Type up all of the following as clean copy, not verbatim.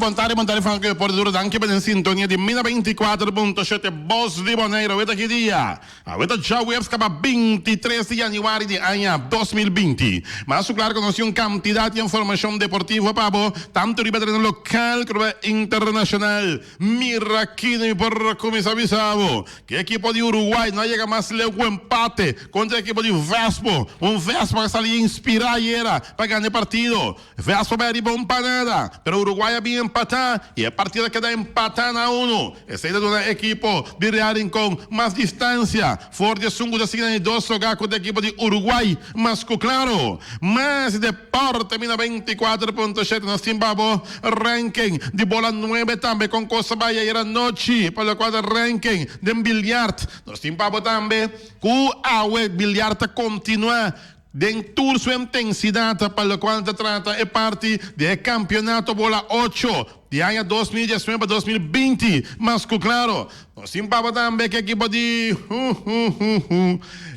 bon tardi, bon tardi Franco Deporte duro danki pa den sintonia di Mina 24.7 Bos di Bonaire. Awe ta ki dia? Awe ta djaweps kaba 23 di januari di aña 2020. Mas su klar ku nos tin un kantidat di informashon deportivo pa bo, tantu riba tereno lokal ku riba internashonal. Mira aki mi por kuminsá bisa bo ku e ekipo di Uruguay no a yega mas leu ku empate kontra e ekipo di Vespo. Un Vespo a sali inspirá ayera pa gana e partido. Vespo bai ariba un panada, pero Uruguay a bin empatá i e partido a keda empatá na unu. Esei ta duna e ekipo di Real Rincon mas distansia for di esun ku ta sigui na di dos lugá kontra e ekipo di Uruguay. Mas ku klaro, mas di. Por termina 24.7 nos tin pa bo ranking di bola nuebe tambe con cosa bay ayer anochi pa locual ta ranking den biljart. Nos tin pa bo tambe cu awe biljart ta continua den tur su intensidad pa locual ta trata e parti di e campeonato bola ocho. Di aña 2019 pa 2020, mas ku klaro, nos tin papa tambe ku ekipo di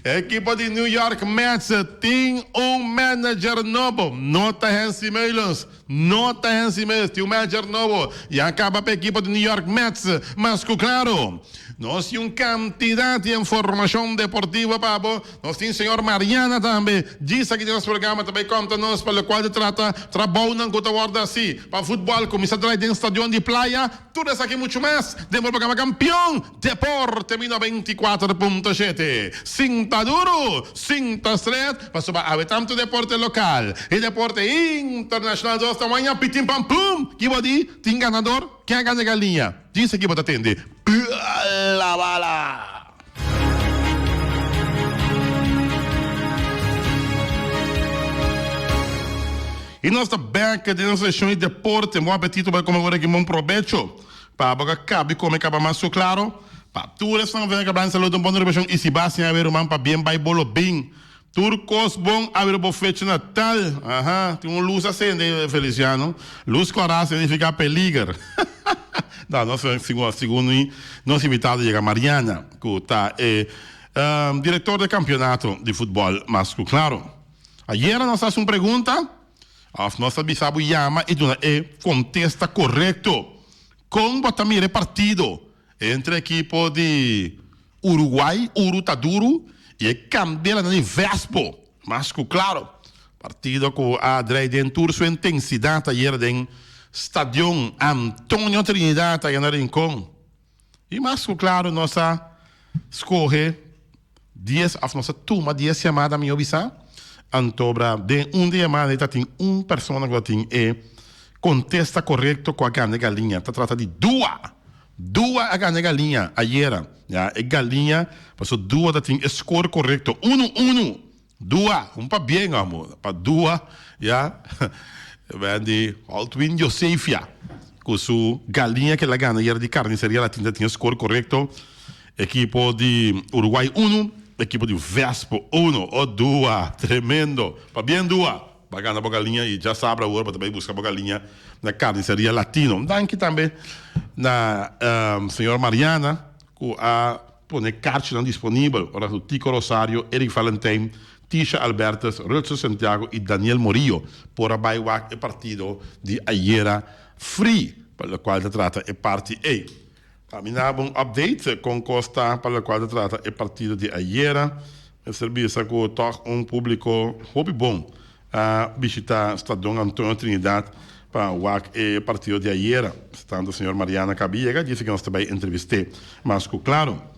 Ekipo di New York Mets tin un manager nobo. No ta Hensley Meulens, no ta Hensley Meulens, tin un manager nobo. Ya kaba pa ekipo di New York Mets, mas ku klaro. Nos tin un kantidat di informashon deportivo pa bo. Nos tin señor Mariana tambe. Djis aki den nos programa ta bay conta nos pa locual ta trata trabounan cu ta wordo haci pa futbol cuminsa draai den stadion di Playa. Tur esaki y mucho mas den bo programa Campeon Deporte mi 94.7. Sinta duro, sinta stret, pasobra awe tanto deporte local y deporte internacional dos ta waña pitin pam pum! Ki bo di? Tin ganador? Ken a gana e galiña? Djis aki bo ta tende. Bala bala! Y nos ta bek den nos seccion di deporte. Bon apetito pa come ora aki. Bon probecho pa bo ka cabi come caba mas su claro. Pa tur esnan ku venga kabran saludo un bon ribashon y si ba sin haber ruman pa bien bay bolo bin. Tur cos bon a bo fecha natal. Aha, tin un luz a cende Feliciano. Luz cora significa peliger. No, no segun, segun nos invitado yega Mariana, cu ta e director de campeonato di futbol mas cu claro. Ayera nos a haci un pregunta, of nos a bisa bo yama y duna e contesta corecto. Con bo ta mira e partido Entre ekipo di Uruguay, Uru ta duru, i e kandelanan di Vespo. Mas ku klaro, partido ku a drei den tur su intensidat ayera den Stadion Antonio Trinidad aya na Rincon. I mas ku klaro nos a skohe dies òf nos a tuma dies yamada mihó bisa, antobra den un di yamada ei ta tin un persona ku ta tin e kontesta korekto ku a gana e galiña. Ta trata di Dua! Dua a gana e galiña ayera. Ya, e galiña, paso Dua ta tin e skor korekto, unu unu! Dua, un pabien amo, pa Dua, ya, ben di Holtwin Josefia ku su galiña ku el a gana ayera di Carniceria La Tinta tin e skor korekto. Ekipo di Uruguay unu, ekipo di Vespo unu. O Dua, tremendo! Pabien Dua! Bo a gana bo galiña y djasabra awor bo ta bay busca bo galiña na Carniceria Latino. Un danki tambe na señor Mariana cu a pone carchinan disponibel ora cu Tico Rosario, Eric Valentijn, Tisha Albertus, Rutser Santiago y Daniel Morillo por a bay wak e partido di ayera free pa locual ta trata e parti ey. Ta mi na bo un update con cos ta pa locual ta trata e partido di ayera. Mester bisa cu toch un publico hopi bon a bishita Stadion Antonio Trinidad pa wak e partido di ayera. Tanto señor Mariana Cabiega dice cu nos ta bay entreviste mas cu claro.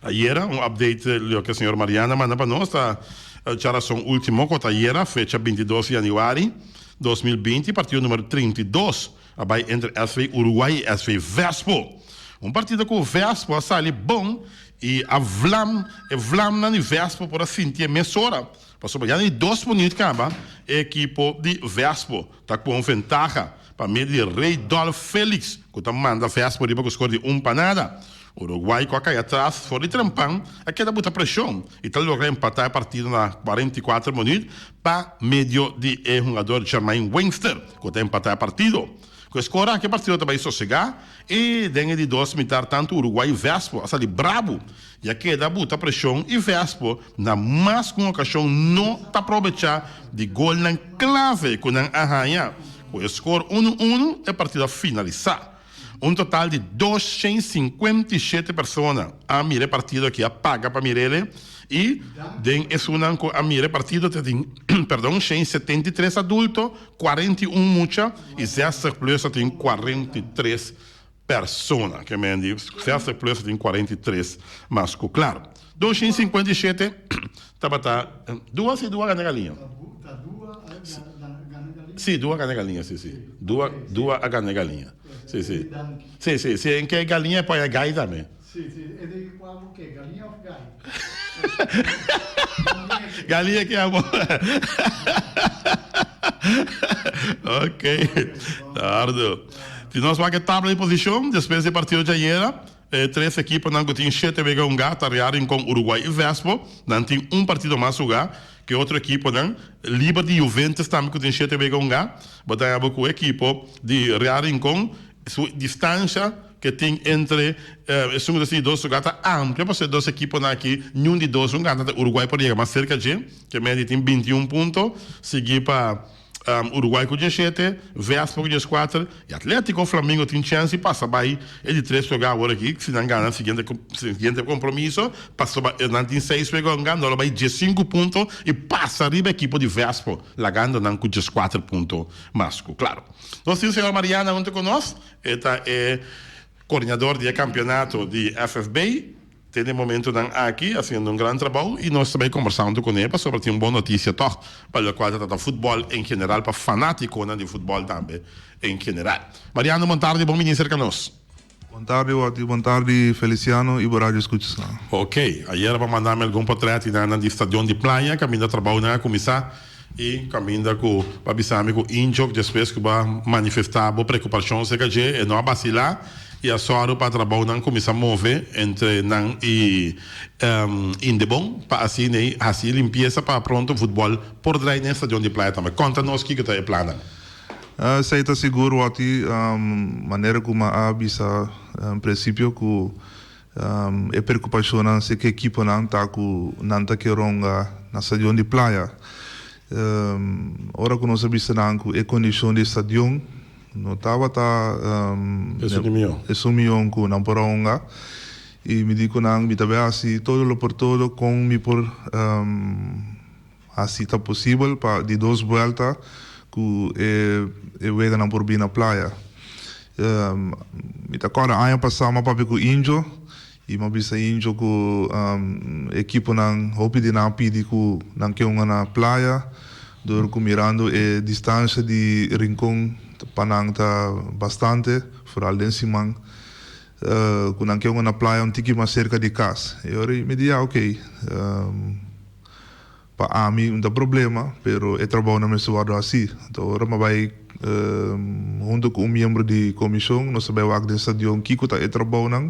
Ayera un update loke señor Mariana manda pa nos ta djarason ultimo cu ta ayera fecha 22 di januari 2020 partido numero 32. A bai entre SV Uruguay y SV Vespo. Un partido cu Vespo a sali bon y a vlam, e vlamnan di Vespo por a sinti e mesora, pasobra ya na di dos minuut caba e ekipo di Vespo ta cu un ventaha pa medio di Reydolf Felix cu ta manda Vespo riba cu score di un pa nada. Uruguay cu a cay atras for di trempan a keda buta presion y ta logra empata e partido na 44 minuut pa medio di e hungador Jermaine Wingster cu ta empata e partido. Cu e score aki e partido ta bay sosega y den e di dos mitar tanto Uruguay y Vespo a sali brabo y a keda buta presion y Vespo na mas cu un ocasion no ta probecha di golnan clave cu nan a haya. Ku e skor unu unu e partido a finalisá. Un total di 257 persona a mira e partido aki, a paga pa mir'ele i den esunnan ku a mira e partido ta tin perdon 173 adulto, 41 mucha i 60 plus ta tin 43 persona. Ke men di 60 plus ta tin 43 mas ku klaro. 257 tabata dua si dua gana galiña. Si dua gana galiña si si dua dua a gana galiña si si si si si en ke galiña e poi a gai tambe. Galiña ke amo ok tardo si nos wak e tabla di posicion despues di e partido djayera. E tres ekiponan ku tin shete wega hungá ta Real Rincon, Uruguay i Vespo. Nan tin un partido mas hugá ku e otro ekiponan. Liber di Juventus tambe ku tin shete wega hungá. Bo ta haña bo ku e ekipo di Real Rincon su distansha ke tin entre esun ku ta sigui dos lugá ta amplio pasobra e dos ekiponan aki niun di dos hungá. Anto Uruguay por yega mas serka dje ke medi tin 21 punto sigui pa Uruguay ku diesshete, Vespa ku dieskuater i Atletico Flamingo tin chèns di pasa bai e di tres lugar awor aki si nan gana siguiente siguiente kompromiso pasobra nan tin seis wega hunga nan lo bai diesinku punto i pasa riba ekipo di Vespo lagando nan ku dieskuater punto mas ku klaro. Nos tin señor Mariana hunto ku nos e ta e koordinador di e kampionato di FFB. Te den momentonan aki haciendo un gran trabou y nos ta bay conversa hunto cu ne pasobra tin un bon noticia toch pa locual ta trata futbol en general pa fanaticonan di futbol tambe en general. Mariano bon tardi bon bini cerca nos. Bon tardi Watty, bon tardi Feliciano y bo radio escuchasnan. Ok, ayer bo a manda mi algun potret y nan di stadion di Playa caminda trabounan a cuminsa y caminda cu bo a bisa mi cu Injok despues cu bo a manifesta bo preocupacion cerca dje e no a bacila y a sòru pa trabounan cuminsa move entre nan y Indebon pa asina ei haci limpieza pa pronto futbol por draai den stadion di Playa tambe. Conta nos kico ta e plannan. Esey ta sigur Watty, manera cu mi a bisa en principio cu E preocupacionnan si cu ekiponan ta cu nan ta ke ronga na stadion di Playa. Ora cu nos a bisa nan cu e condicion di e stadion no tabata esun miyon cu nan por a hunga y mi di cu nan mi ta bay haci todo lo por todo con mi por Hasi ta posibel pa di dos buelta ku e e weganan por bini na playa. Mi ta kòrda aña pasá mi a papia ku Injo i mi a bisa Injo ku ekiponan hopi di nan a pidi ku nan ke hunga na playa dor ku mirando e distansha di Rincon pa nan ta bastante foral den siman ku nan ke hunga na playa un tiki mas serka di kas. E ora mi di ya okey. Pa ami un ta problema, pero e trabounan mester wòrdu hasí. Anto ora mi a bai hunto ku un miembro di komishon, nos a bai wak den stadion kiko ta e trabounan.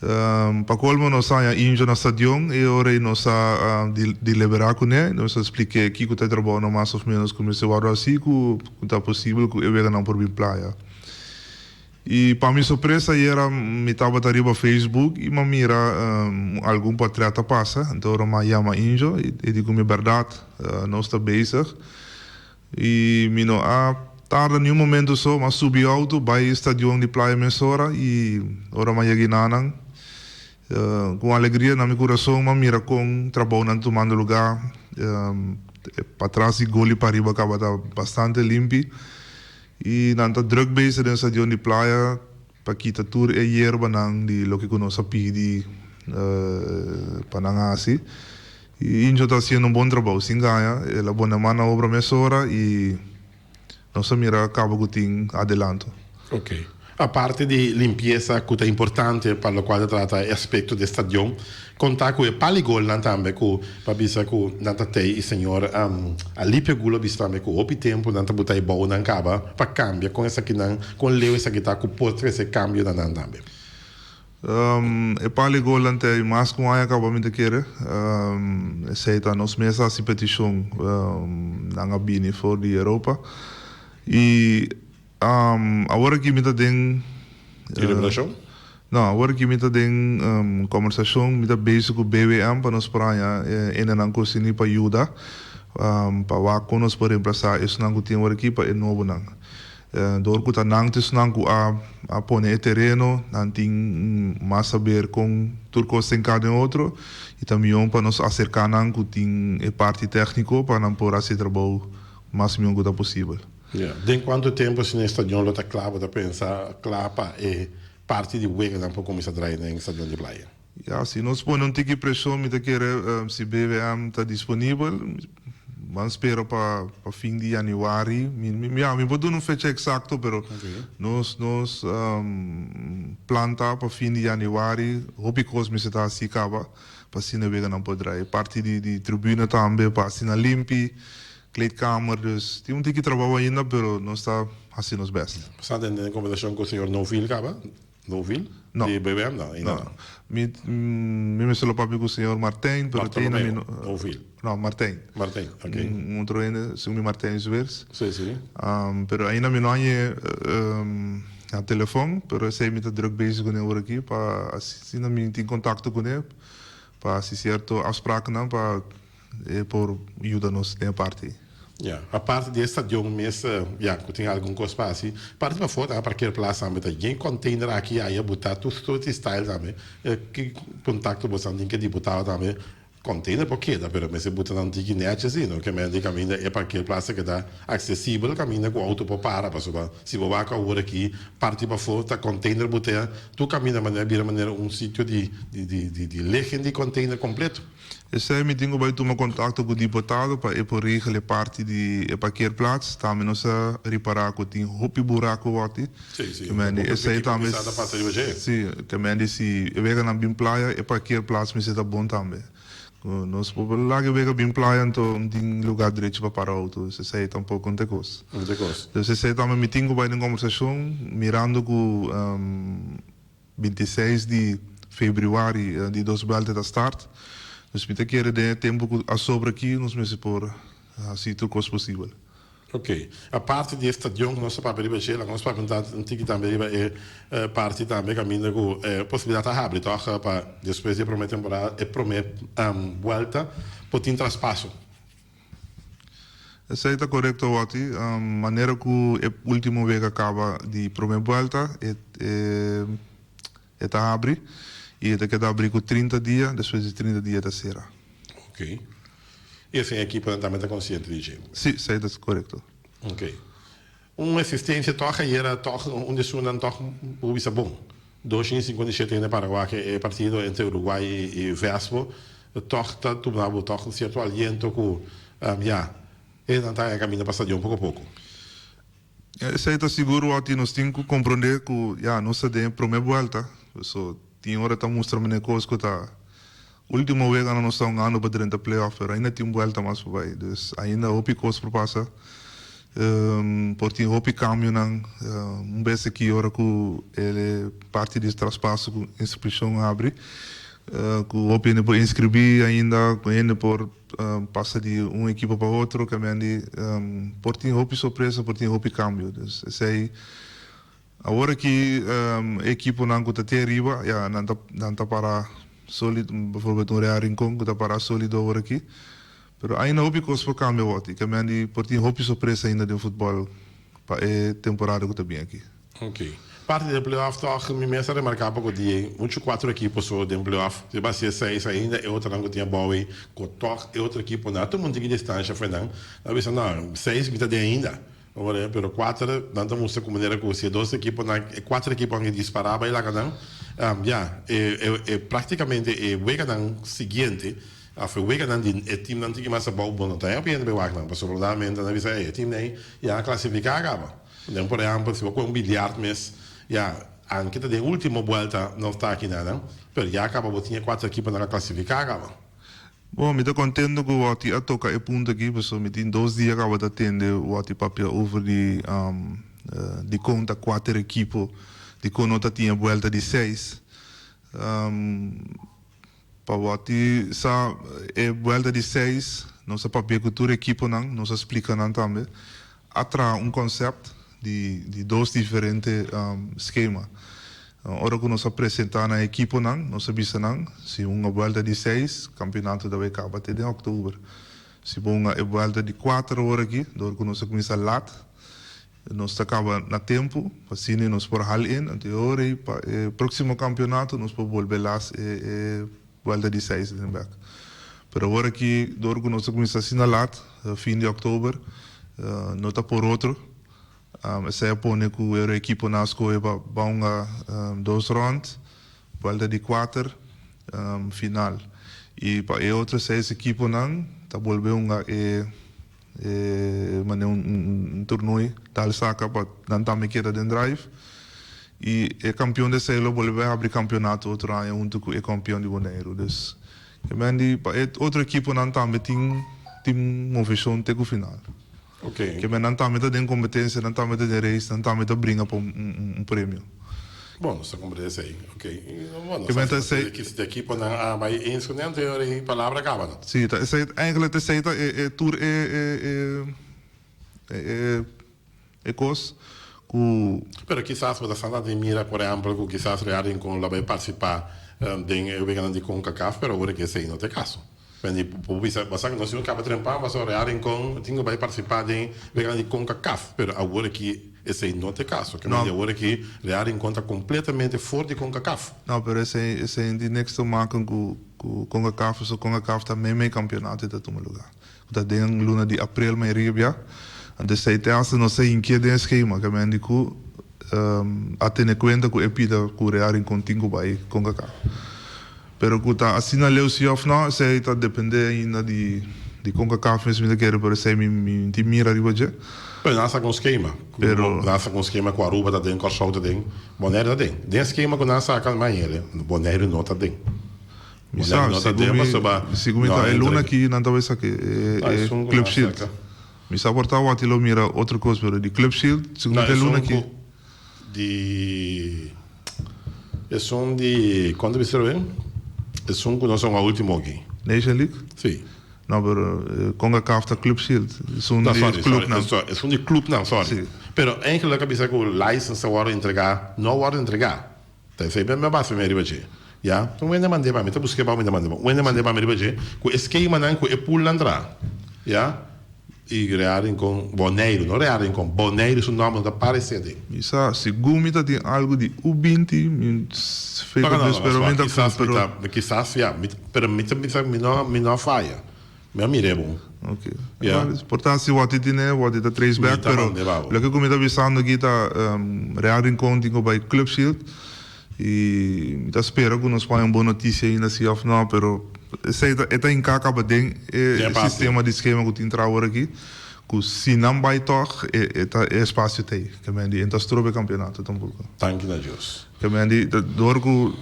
Pa kolmo nos a haña Injo na stadion i e ora ei nos a deliberá kuné, nos a splik'é kiko ta e trabounan mas òf ménos ku mester wòrdu hasí ku ta posibel ku e weganan por bin playa. I pa mi sorpresa ayera mi tabata riba Facebook i m'a mira algun portret ta pasa, anto ora m'a yama Injo i e di ku mi bèrdat nos ta bezig i mi no a tarda niun momento so m'a subi outo bai e stadion di Playa mesora i ora m'a yega enanan ku un alegria na mi kurason m'a mira kon trabounan tumando lugá patras di goli pariba kaba ta bastante limpi. I nan ta druk bezig den stadion di Playa pa kita tur e yerbanan di loke ku nos a pidi pa nan hasi. I Injo ta hasiendo un bon trabou, sin gaña. El a pone man na obra mesora i nos a mira kaba ku tin adelanto. Ok. Aparte di limpiesa ku ta importante pa lokual ta trata e aspekto di e stadion, konta ku e paligolnan tambe ku pa bisa ku nan ta tei i señor Alipio Gulo a bisa tambe ku hopi tempu nan ta buta e bounan kaba pa kambia kon esakinan kon leu esaki ta ku por trese kambio na nan tambe. E paligolnan ta mas ku un aña kaba mi ta kere. Esei ta nos mes a hasi petishon nan a bini for di Europa i. Awor aki mi ta den. Deliberashon? No, awor aki mi ta den kombersashon, mi ta bezig ku BWM pa nos por haña e hendenan ku asini pa yuda. Pa wak kon nos por remplasá esunnan ku tin awor aki pa e nobonan. Dor ku ta nan ta esunnan ku a a pone e tereno, nan tin mas saber kon tur kos ta enká den otro i ta mihó pa nos aserká nan ku tin e parti tèkniko pa nan por hasi e trabou mas mihó ku ta posibel. Ya. Den kuantu tempu asina e stadion lo ta kla bo ta pensa kla pa e parti di weganan por kuminsá drai den stadion di Playa? Ya, si nos pone un tiki preshon mi ta kere si BVM ta disponibel, ban spera pa pa fin di januari, mi mi ya mi por duna un fecha eksakto pero nos nos plan ta pa fin di januari hopi kos mester ta hasi kaba pa asina weganan por drai. Parti di di tribuna tambe pa asina limpi, kleedkamer, dus tin un tiki trabou ainda pero nos ta hasi nos best. Sa den den kombersashon ku señor Novil kaba? Novil? No. Di BBM? No, ainda no. Mi, mi mester lo papia cu señor Martijn, pero te ainda mi no. Novil. No, Martijn. Martijn, ok. Un otro hende, segun mi Martijn Zweers. Sí, sí. Pero ainda mi no hañ'e na telefon, pero esey mi ta druk bezig cune ora aki pa asina mi tin contacto cune pa haci cierto afspraaknan pa E por yuda nos den e parti ei. Ya, aparte di e stadion mes, ya, ku tin algun kos pa hasi. Parti pafó ta parkeerplaats tambe ta yen container aki aya butá tur soort di style tambe. Ki kontakto boso tin ku e diputado tambe? Container por keda pero mester buta nan tiki nèchi si no ke men di kaminda e parkeerplaats ta keda aksesibel kaminda ku outo por para pasobra si bo wak awor aki parti pafó ta container butea tur kaminda manera bira manera un sitio di di di legen di container kompleto. Esei mi tin ku bai tuma kontakto ku diputado pa e por regel e parti di e parkeerplaats. Tambe nos a ripará ku tin hopi buraku wòrdi. Sí, sí. Ke men di Hopi esei ekipo tambe pisá ta pasa riba dje. Sí, ke men di si e weganan bin playa e parkeerplaats mester ta bon tambe. Ku nos por laga e wega bin playa anto no tin lugá drechi pa para outo. Dus esei tampoko no ta e kos. No ta e kos. Dus esei tambe mi tin ku bai den kombersashon mirando ku 26 di februari di dos buelta ta start. Dus mi ta kere den e tempu ku a sobra aki nos mester por hasi tur kos posibel. Ok. Aparte di e stadion ku nos ta papia riba dje, laga nos papia un tantu un tiki tambe riba e parti tambe kaminda ku e posibilidat a habri tòg pa despues di e promé temporada e promé buelta por tin traspaso. Esei ta korekto Watty. Manera ku e ultimo wega kaba di prome buelta e e ta habri i e ta keda habri ku 30 dia, despues di 30 dia e ta sera. Ok. I esei ekiponan tambe ta konsiente di dje? Si, esei ta korekto. Ok. Un asistencia tog ayera tog un di esunnan tog bo bisa bon. 257 hende para wak e partido entre Uruguay y Vespo tog ta tuma bo tog un cierto aliento cu ya hendenan ta haña caminda pa stadion poco poco. Esey ta sigur wak nos tin cu comprende cu ya nos ta den e prome buelta so tin ora ta mustra mene cos cu ta ultimo wega nos ta hungando pa drenta playoff pero ainda tin un buelta mas pa bay dus ainda hopi cos por pasa por tin hopi cambionan un bes aki ora cu e parti di traspaso cu inscripcion habri cu hopi hende por inscribi ainda cu hende por pasa di un ekipo pa otro kamendi por tin hopi sorpresa por tin hopi cambio dus esey Awor aki e ekiponan ku ta te ariba ya nan ta nan ta para solido, bijvoorbeeld un Real Rincon ku ta para solido awor aki. Pero ainda hopi kos por kambia wòt i kamian di por tin hopi sorpresa ainda den futbòl pa e temporada ku ta bin aki. Ok. Parti den playoff tòg mi mes a remarká poko dia ei muchu kuatro ekipo so den playoff. Si ba si e seis ainda e otronan ku tin abou ei ku tòg e otro ekiponan a tuma un tiki distansha for nan. Nan a bisa no seis mi ta den ainda. Ora, pero kuater, nan ta mustra ku manera ku si e dos ekiponan, e kuater ekiponan ke dispará bai laga nan, ya, e e praktikamente e weganan siguiente, òf e weganan di e timnan tiki mas abou, bo no ta haña piende bai wak nan, pasobra normalmente nan bisa, ey, e timnan ei ya a klasifiká kaba. Den por ehèmpel, si bo kohe un biliard mes, ya, anke ta den último buelta no ta aki nan, pero ya kaba bo tin e kuater ekiponan a klasifiká kaba. Bon, mi ta contento cu Watty a toca e punto aki, pasobra mi tin dos dia caba ta tende Watty papia over di dicon ta cuater ekipo, dicon no ta tin e buelta di seis. Pa Watty sa, e buelta di seis, nos a papia cu tur ekiponan, nos a splica nan tambe, a traha un concept di di dos diferente skema. Ora ku nos a presentá na ekiponan, nos a bisa nan, si hunga buelta di seis, kampionato ta bai kaba te den òktober. Si bo hunga e buelta di kuater awor aki, dor ku nos a kuminsá lat, nos ta kaba na tempu, pa asina nos por hal in. Anto e ora ei pa e próksimo kampeonato nos por bolbe las e e buelta di seis den bèk. Pero awor aki, dor ku nos a kuminsá asina lat, fin di òktober, no ta por otro. Esei a pone ku e ekiponan a skohe pa ba hunga dos rònt, buelta di kuater, final. I pa e otro seis ekiponan ta bolbe hunga e manera un tornoi tal saka pa nan tambe keda den drive. I e kampion di esei lo bolbe habri kampeonato otro aña huntu ku e kampion di Boneiru. Dus ke men di pa e otro ekiponan tambe tin tin moveshon te ku final. Ok. Ke men nan tambe ta den kompetensia, nan tambe ta den race, nan tambe ta bringa pa un premio. Bon, nos ta komprende esei. Ok. Bon, Ke men ta esei. Si ta ekiponan a bai eens ku nan, te ora e palabra kaba no. Si, ta esei, eigenlijk ta esei ta e tur e e e e kos ku. Pero kisas bo ta sa ta mira, por ehempel, ku kisas Real Rincon lo bai partisipá den e weganan di Concacaf, pero awor ke esei no ta e kaso. Wendy, bo bisa, bo sa ku nos tin un kaba trempa, pasobra Real Rincon tin ku bai partisipá den weganan di Concacaf, pero awor aki esei no ta e kaso. Ke men di awor aki Real Rincon ta kompletamente for di Concacaf. No, pero esei esei no tin niks te maken ku ku Concacaf, pasobra Concacaf ta meimei kampionato i ta tuma lugá, ku ta den luna di aprel mayoria bia. Anto esei te hasta nos ta hinkié den e skema, ke men di ku a tene kuenta ku e pida ku Real Rincon tin ku bai Concacaf. Pero ku ta asina leu si òf no, esei ta dependé ainda di di Concacaf mes mi ta kere, pero esei mi mi tin mira riba dje. Pero nan saka un skema, Pero. Nan saka un skema ku Aruba ta den, Kòrsou ta den, Boneiru ta den. Den e skema ku nan saka mañana, Boneiru no ta den. Mi sa, Boneiru no ta segun den mi, pasobra segun mi no ta a e luna entrega. aki nan ta bai saka e No, e esun ku Club nan Shield. saka. Mi sa por ta wak lo mira otro kos, pero di Club Shield, segun No, mi ta e luna esun aki. ku Di esun di cuanto bisa lo ben? Esun cu nos a hunga ultimo aki. Nation League? Si. No pero Concacaf ta Club Shield. Esun No di sorry sorry clubnan. sorry esun di clubnan sorry. Si. Pero eigenlijk a bisa cu license a wordo entrega no a wordo entrega. Ta esey mi a basa mi riba dje. Ya. Un wende mande pa mi ta busca pa mi ta mande pa. Un wende mande pa mi riba dje cu e skemanan cu e poolnan tra. Ya. I Real Rincon, Boneiru, no Real Rincon, Boneiru su nomber no ta parece den. Mi sa, segun mi ta tin algu di U binti, mi fe No, ku no, Dios, no, pero mi ta kisas mi pero. ta, kisas ya, mi, pero mi ta bisa mi no, mi no a faya. Mi a mir'é bon. Ok. Ya. Por ta si wòrdu tine, wòrdu ta trace Mi back, ta pero mand'é pa bo. loke ku mi ta bisando aki ta Real Rincon tin ku bai Club Shield i mi ta spera ku nos por haña un bon notisia ainda si òf no, pero esei ta e ta hinká kaba den e sistema di skema ku tin tra awor aki, ku si nan bai tòg e e ta e espasio ta ei. Ke men di e no ta stroba e kampeonato tampoko. Danki na Dios. Ke men di dor ku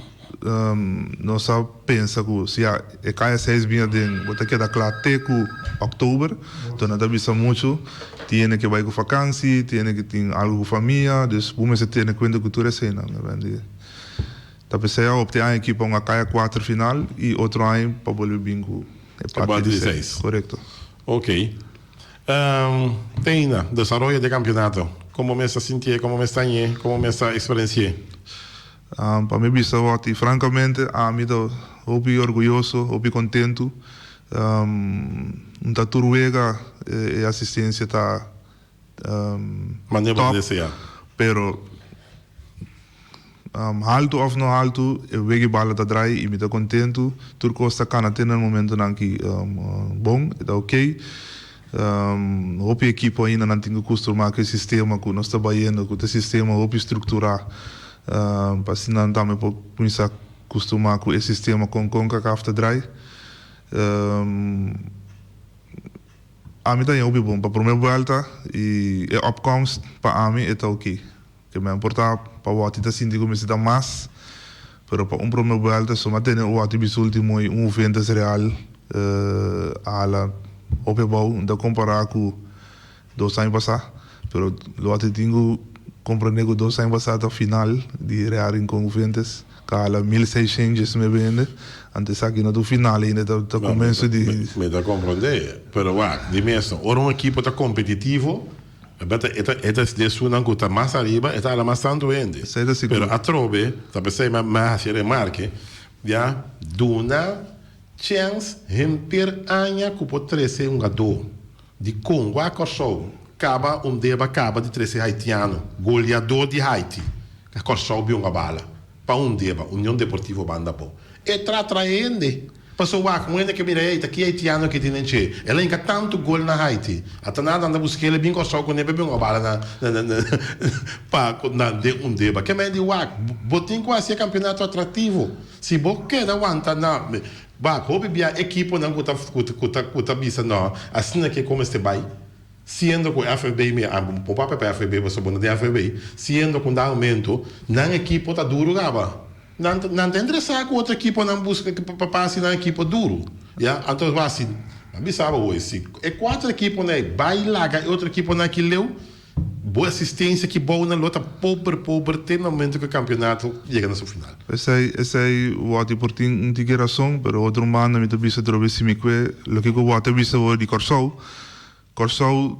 nos a pensa ku si a e kaya seis bin aden bo ta keda kla te ku òktober, enton nan ta bisa muchu tiene ke bai ku fakansi, tiene ke tin algu ku famia, dus bo mester tene kuenta ku tur eseinan. Ke men di ta p'esei a opte aña aki pa un a kaya kuater final i otro aña pa bolbe bin ku e parti di seis. Korekto. Ok. Teina, desaroyo di e kampionato, kon bo mes ta sintié, kon bo mes ta hañ'é, kon bo mes ta eksperensi'é? Pa mi bisa wòrdi, frankamente ami ta hopi orguyoso, hopi kontentu. Un ta tur wega e asistensia ta Manera bo top, deseá. pero haltu òf no haltu e wega i bala ta drai i mi ta kontentu. Tur kos ta kana te na e momentunan aki bon, e ta okey. Hopi ekipo ainda nan tin ku kustumá ku e sistema ku nos ta bayendo, ku ta sistema hopi strukturá, pa asina nan tambe por kuminsá kustumá ku e sistema kon Concacaf ta drai. Ami ta haña hopi bon pa promé buelta i e opkomst pa ami e ta oké. Ke men por ta pa wòti ta sinti ku mester ta mas, pero pa un prome buelta so m'a tene un wòti bisa ultimo i un Juventus Real a hala hopi abou, no ta kompará ku dos aña pasá, pero lo wòti tin ku komprendé ku dos aña pasá ta final di Real Rincon Juventus ku a hala 1600 mil hende, anto esaki no ta un final ainda ta komienso di. Mi ta komprendé, pero wak, di mes no, ora un ekipo ta kompetitivo. Beta e ta e ta di esunnan ku ta mas ariba, e ta hala mas tantu hende. Esei ta sigur. Pero atrobe, ta p'esei mi a hasi e remarke, ya duna Chèns henter aña ku por trese hungadó di Kongo a Kòrsou kaba un deba kaba di trese haitiano, goleadó di Haiti, na Kòrsou bi hunga bala pa un deba, Union Deportivo Banda Abou. E tra trae hende. Paso wak, un hende ke mira, ey, ta ki haitiano aki tin den dje? El a hinka tantu gol na Haiti. Ata nada anda busk'el e bin Kòrsou kuné pa e bin hunga bala na na pa na den un deba. Ke men di wak, bo tin ku hasi e kampeonato atraktivo. Si bo keda wanta na bak hopi bia ekiponan ku ta ku ta ku ta bisa no asina ke kon mester bai siendo ku FFB mi a bo papia pa FFB pasobra bo no den FFB siendo ku un dado momento nan ekipo ta duru kaba nan nan ta interesa ku otro ekiponan buska pa pa hasi nan ekipo duru ya anto hasi mi a bisa bo hoy si e kuater ekiponan ei bai laga e otro ekiponan aki leu. Bo asistencia ki bou nan lo ta pober pober te na momento ku e campeonato yega na su final. Esei esei Wati por tin un tiki rason, pero otro un banda mi ta bisa trobe si mi kue loke ku Wati a bisa awor di Kòrsou. Kòrsou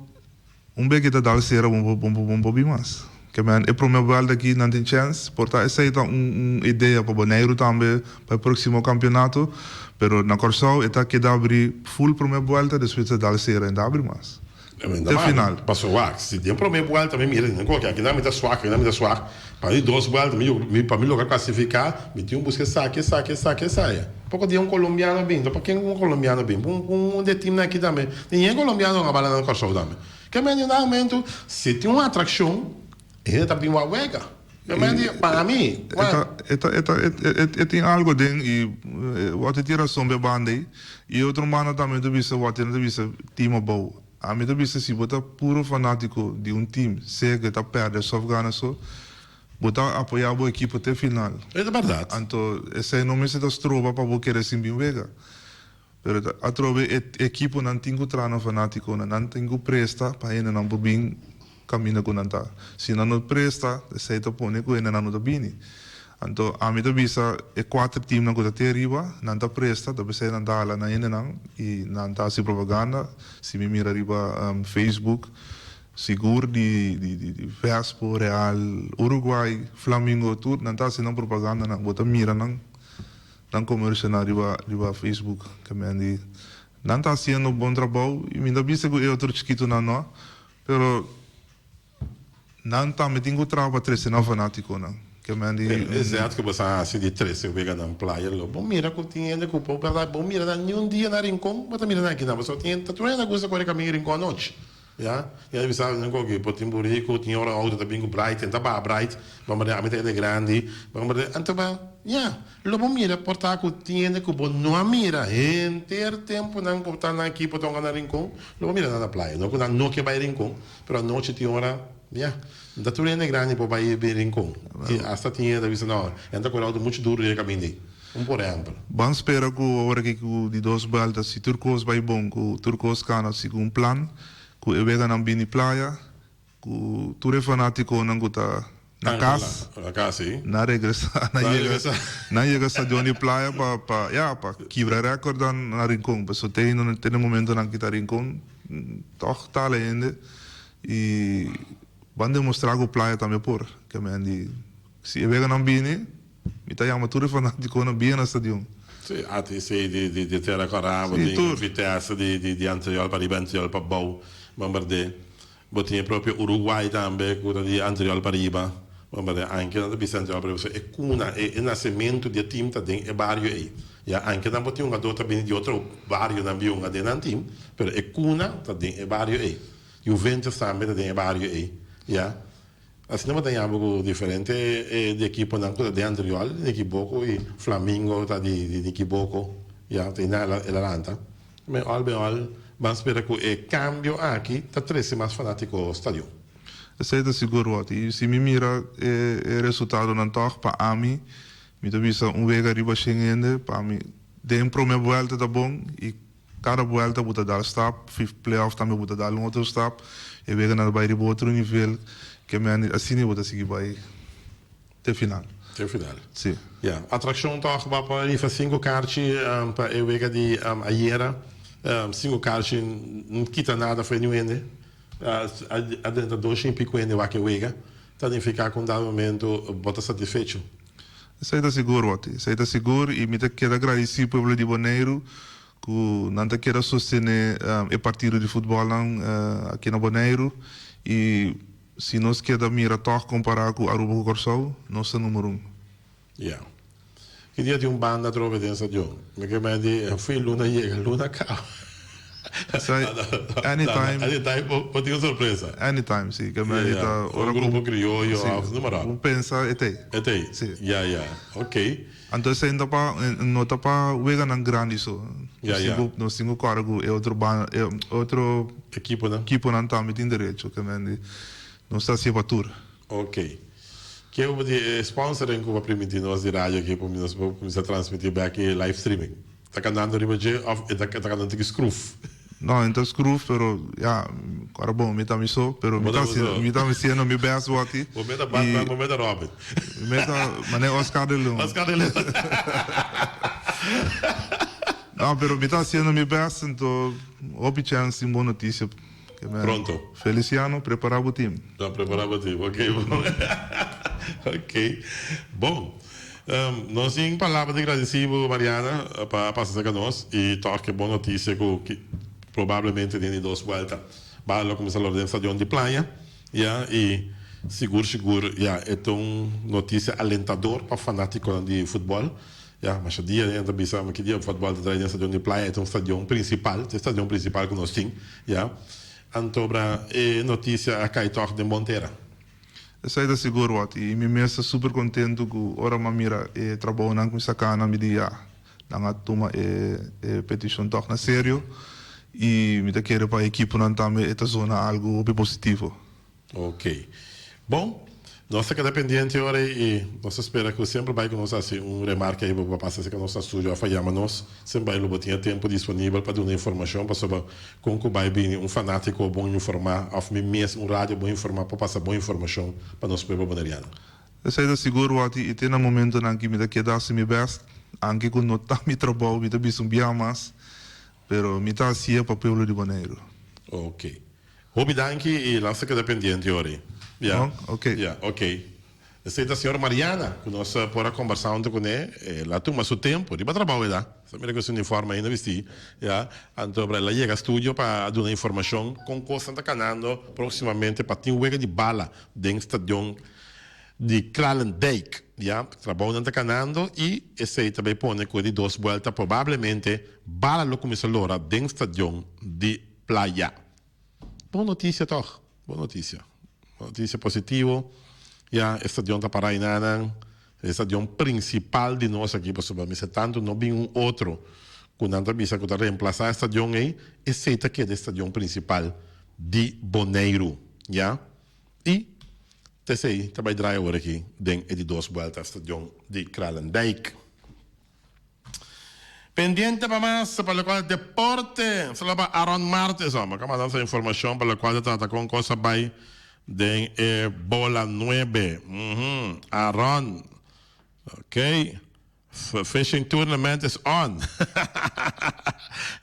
un bes ke ta dal sera bon por bon por bon por bin mas. Ke men e prome buelta aki nan tin chèns, por ta esei ta un un idea pa Boneiru tambe pa e próksimo kampeonato, pero na Kòrsou e ta keda abri ful prome buelta despues ta dal sera en ta abri mas. Te final. Paso wak, si den prome buelta mi mira den koke aki nan mi ta swak, aki nan mi ta swak, pa di dos buelta mi mi pa mi logra klasifiká mi tin un buska esaki, esaki, esaki, esaya. Poko dia un kolombiano bin, pa ken un kolombiano bin? Un un di e timnan aki tambe, nin e kolombiano a bala na Kòrsou tambe. Ke men di un dado momento si tin un atrakshon e hende ta bin wak wega. Ke men di pa mi, wak. E ta e ta e tin algo den i wak tin rason pa e banda ei. I otro banda tambe ta bisa wak tin ta bisa team abou. Ami ta bisa si bo ta puro fanatico di un team, sea cu e ta perde sof gana so, bo ta apoya bo ekipo te final. E ta berdad. Anto esey no mester ta stroba pa bo kere sin bin wega. Pero ta atrobe e ekiponan tin cu traha nan fanaticonan, nan tin cu presta pa hendenan por bin caminda cu nan ta. Si nan no presta, esey ta pone cu hendenan no ta bini. Anto ami ta bisa e kuater teamnan ku ta te ariba, nan ta presta, ta p'esei nan ta hala nan hendenan i nan ta hasi propaganda. Si mi mira riba Facebook, sigur di di Vespo, Real, Uruguay, Flamingo, tur nan ta hasi nan propagandanan. Bo ta mira nan nan komershonan riba riba Facebook. Ke men di nan ta hasiendo bon trabou i mi ta bisa ku e otro chikitonan no, pero. Nan tambe tin ku traha pa trese nan fanátikonan. Ke men di. E zet ku bo sa hasi di trese wega nan playa lo bo mira ku tin hende ku por berdad bo mira nan niun dia na Rincon bo ta mira nan akinan pasobra tin hende ta tur hende a gusta kore kaminda Rincon anochi ya ya mi sa nan koki por tin buriku tin ora outo ta bin ku bright ta baha bright bo mira ami ta hende grandi bo mira anto ba ya lo bo mira por ta ku tin hende ku bo no a mira henter tempunan ku ta nan ekipo ta hunga na Rincon lo bo mira nan na playa no ku nan no ke bai Rincon. Pero anochi tin ora, ya, no ta tur hende grandi por bai bin Rincon. I asta tin hende ta bisa, no, hende ta kore auto muchu duru den e kaminda ei. Un por ehempel. Ban spera ku awor aki ku di dos buelta, si tur kos bai bon, ku tur kos kana segun plan, ku e weganan bini playa, ku tur e fanatikonan ku ta na kas, Na kas, si. na regresa, na Na yega, regresa. na yega stadion di playa pa, pa, ya, pa kibra rèkòrdan na Rincon. Pasobra te ainda te na momentonan ki ta Rincon, Tòg tal hende i ban demostrá ku Playa tambe por. Ke men di si e weganan bini, mi ta yama tur e fanátikonan bini na stadion. Sí, ATC di di di Tera Kòrá, bo Sí, tin tur. Vitesse di di di Antriol pariba, Antriol pabou, ban berdé. Bo tin e propio Uruguay tambe ku ta di Antriol pariba, ban berdé. Anke nan ta bisa Antriol pariba, pasobra e kuna, e e nasementu di e tim ta den e bario ei. Ya anke nan por tin hungadó ta bini di otro barionan bin hunga den nan team, pero e kuna ta den e bario ei. Juventus tambe ta den e bario ei, ya. Asina bo ta yama ku diferente di ekiponan ku ta den Antriol, di Kiboko i Flamingo ta di di Kiboko, ya, ta einan el a lanta. Men ol ben ol ban spera ku e kambio aki ta trese mas fanatiko stadion. Esei ta sigur wòt. I si mi mira e resultadonan tòg, pa ami Mi ta bisa un wega riba shen hende, pa mi den prome buelta ta bon y cada buelta bo ta dal stap, playoff tambe bo ta dal un otro stap, e weganan ta bay riba otro nivel, ke men asina bo ta sigui bay te final. Te final. Si. Ya, atraccion toch ba pa rifa cinco karchi pa e wega di ayera, cinco karchi no kita nada for e niun hende, a drenta dos shen y pico hende wak e wega, ta nifica cu un dado momento bo ta satisfecho. Esei ta sigur, Watty. Esei ta sigur i mi ta keda gradisí pueblo di Boneiru ku nan ta keda sostené e partido di futbòlnan aki na Boneiru i si nos keda mira tòg kompará ku Aruba ku Kòrsou, nos ta número un. Ya. Ki dia tin un banda atrobe den stadion? Mi ke mei di fin luna yega, luna kaba. Sa anytime. Anytime por tin un sorpresa. Anytime, si. Ke mei di ta ora ku. Un grupo krioyo of noem maar op. Bo pensa e t'ei. E t'ei. Si. Ya, ya. Ok. Anto esei no ta pa, no ta pa weganan grandi so. Ya, ya. Nos tin ku kòrda ku e otro banda, e otro. Ekiponan. Ekiponan tambe tin derecho. Ke mei di nos ta hasié pa tur. Ok. Ke bo di e sponsoring ku bo a primintí nos di radio aki pa nos por kuminsá transmití bek e live streaming? Ta kandando riba dje òf e ta kandando tiki skruf? No, e ta skruf, pero ya, ora bon, mi ta mi so, pero mi ta hasi, mi ta hasiendo mi best wòti. Bo meta Batman, bo meta Robin. Mi meta manera Oscar de Leon. Oscar de Leon. No, pero mi ta hasiendo mi best, anto hopi chèns tin bon notisia. Pronto. Feliciano, prepara bo team. Ta prepara bo team, ok bon. Ok, bon. Nos tin palabra di gradisi bo Mariana pa pasa cerca nos y toch ke bon noticia cu probablemente den di dos vuelta ba lo cuminsa lora den stadion di Playa ya y sigur sigur ya e ta un noticia alentador pa fanaticonan di futbol. Ya, masha dia den ta bisa ki dia futbol ta trae den stadion di Playa, e ta un stadion principal, ta e stadion principal cu nos tin, ya. Anto bra e noticia a cay tog den bon tera. Esai ta sigur wòt, i mi mes ta super contento cu ora m'a mira e trabounan cu mi sa cana, mi di ya, nan a tuma e e peticion tog na serio, i mi ta kere pa e ekiponan tambe e ta zona algo hopi positivo. Ok. Bon, nos ta keda pendiente ora i nos ta spera ku semper bai ku nos hasi un remarke riba bo pasa si ka nos na studio òf a yama nos, semper bai lo bo tin e tempu disponibel pa duna informashon pasobra kon ku bai bini un fanátiko bon informá òf mi mes un radio bon informá por pasa bon informashon pa nos pueblo boneriano. Esei ta sigur wòrdu i te na momentonan ki mi ta keda hasi mi bèst, anke ku no ta mi trabou mi ta bisa un biaha mas, pero mi ta hasié pa pueblo di Boneiru. Ok. Hopi danki y las ta keda pendiente ori. Ya. No? Ok. Ya, ok. Esey ta señor Mariana cu nos por a combersa hunto cune. El a tuma su tempo riba trabao eda. Sa mira cu su uniforme ainda bisti. Ya. Anto el a yega studio pa duna informacion con cosnan ta canando proximamente pa tin wega di bala den stadion di Kralendijk. Ya. Trabaonan ta canando y esey ta bay pone cu e di dos buelta probablemente bala lo cuminsa lora den stadion di Playa. Bon noticia tog, bon noticia. Bon noticia positivo. Ya e stadion ta para aynanan, e stadion principal di nos aki pasobra mester tanto no bin un otro cu nan ta bisa cu ta reemplaza e stadion ey, esey ta keda e stadion principal di Boneiru, ya. Y ta esey ta bay draai awor aki den e di dos buelta stadion di Kralendijk. Pendiente pa mas pa locual deporte. Solo pa Aaron Martes homber ka manda nos informacion pa locual ta trata con cos a bay den e bola nuebe. Aaron ok fishing tournament is on.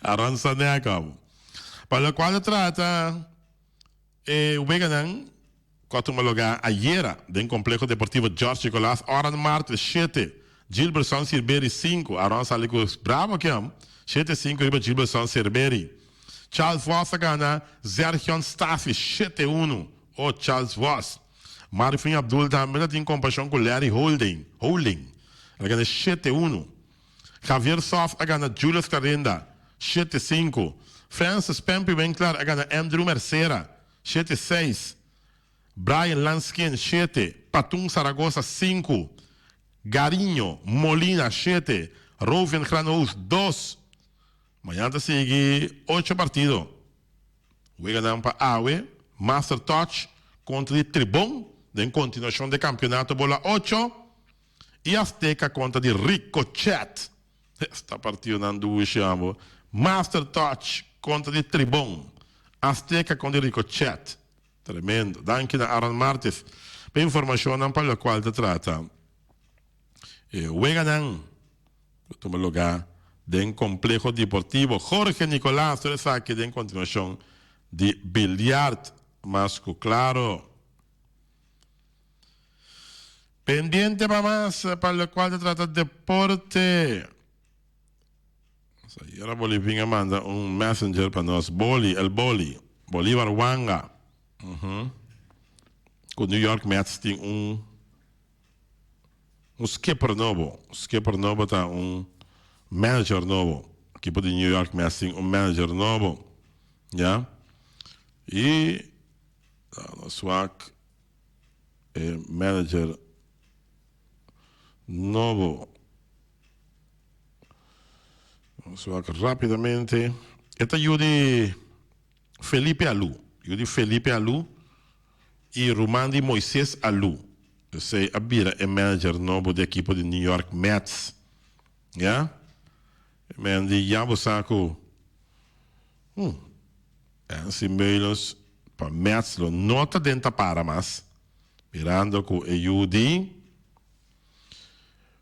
Aaron Saneco. Pa locual ta trata E weganan ku a tuma lugá ayera den Kompleho Deportivo George Nicolaas, Oran Martes shete, Gilbertson Sirberi sinku, Aron sali ku bravo aki am, shete sinku riba Gilbertson Sirberi. Charles Vos a gana Zergion Staffy shete unu, oh Charles Vos. Marvin Abdul tambe ta tin kompashon ku Larry Holding, Holding, el a gana shete unu. Javier Sof a gana Julius Clarenda, shete sinku. Francis Pempy Winkler a gana Andrew Mercera, shete seis. Brian Lanskin, shete. Patun Zaragoza, sinku. Gariño Molina, shete. Rovin Granoos, dos. Mañana ta sigui ocho partido. Weganan pa awe, Master Touch kontra di Tribon den kontinuashon di kampionato bola ocho. I Azteca kontra di Ricochet. Esta partidonan dushi amo. Master Touch kontra di Tribon. Azteca kontra di Ricochet. Tremendo. Danki na Aaron Martes pa informashonnan pa lokual ta trata e weganan ku tuma lugá den Kompleho Deportivo Jorge Nicolaas. Tur esaki den kontinuashon di Biljart Mas ku Klaro. Pendiente pa mas pa locual ta trata deporte. Ayera Bolivin a manda un messenger pa nos. Boli, el Boli, Bolivar Wanga. Cu New York Mets tin un un skipper nobo. Skipper nobo ta un manager nobo. Ekipo di New York Mets tin un manager nobo. Ya. Y nos wak e manager nobo. Nos wak rapidamente. E ta yu di Felipe Alou. Yu di Felipe Alou y ruman di Moises Alou. Esey a bira e manager nobo di ekipo di New York Mets. Ya. E men di ya bo sa cu hmm Ancy Meulens pa Mets lo no ta den tapara mas mirando cu e yu di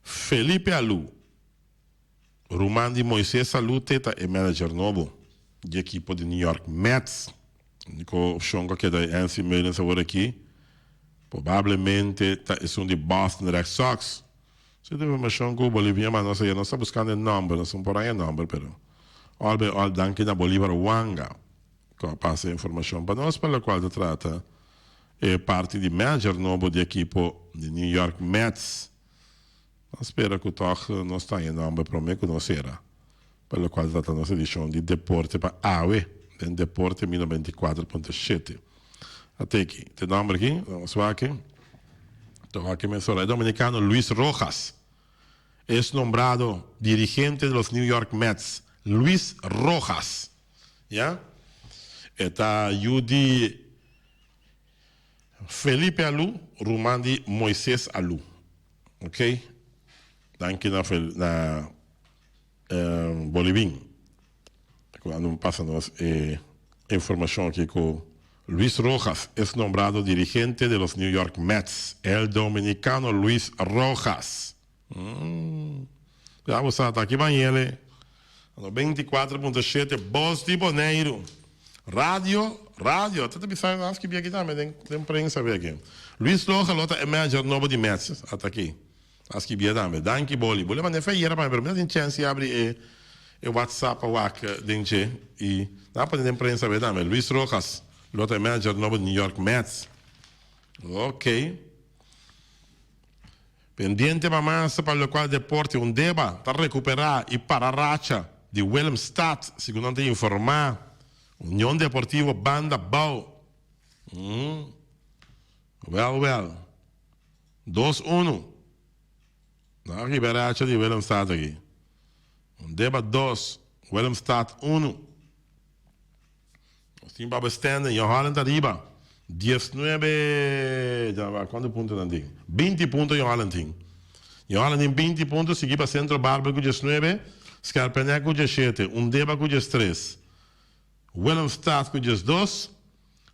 Felipe Alou, ruman di Moises Alou te ta e manager nobo di ekipo di New York Mets. Unico opcion cu a keda e Ancy Meulens awor aki probablemente ta esun di Boston Red Sox. Cierto informacion cu Bolivia manda nos ayer, nos ta buscando e nomber, nos no por haña e nomber, pero all by all danki na Bolivar Wanga cu a pasa e informacion pa nos pa locual ta trata e parti di manager nobo di ekipo di New York Mets. Nos spera cu toch nos ta haña e nomber prome cu nos cera pa locual ta trata nos edicion di Deporte pa awe den Deporte mi 94.7. Ateki, te nomber aki, nos wak. Toch aki mesora. E dominicano Luis Rojas es nombrado dirigente de los New York Mets. Luis Rojas, ya. E ta yu di Felipe Alou, ruman di Moises Alou. Ok. Danki na na Bolivin. Cu a pasa nos e informacion aki cu Luis Rojas es nombrado dirigente de los New York Mets. El dominicano Luis Rojas. Ya bo sa ta aki bañele. 94.7 Bos di Boneiru. Radio, radio. Ta ta bisa a skibi aki tambe den den prensa be aki. Luis Rojas lo ta e manager nobo di Mets. Ata aki. A skibia tambe. Danki Boli. Boli a manda e feyera pa mi pero mi no tin chance di abri e e WhatsApp pa wak den dje y nan a pone den prensa awe tambe. Luis Rojas lo ta e manager nobo di New York Mets. Ok. Pendiente pa mas pa locual deporte Undeba ta recupera y para racha di Willemstad segun nan ta informa. Union Deportivo Banda Bou. Wel wel. Dos unu. Nan a riba e racha di Willemstad aki. Un deba dos, Willemstad unu. Nos tin Baba Stenden, Jan Holland ariba. Diesnuebe, ya va, cuanto punto nan tin? Binti punto Jan Holland tin. Jan Holland tin binti punto, sigui pa Centro Barber cu diesnuebe, Scherpenhek cu diesshete, Undeba cu diestres. Willemstad cu diesdos,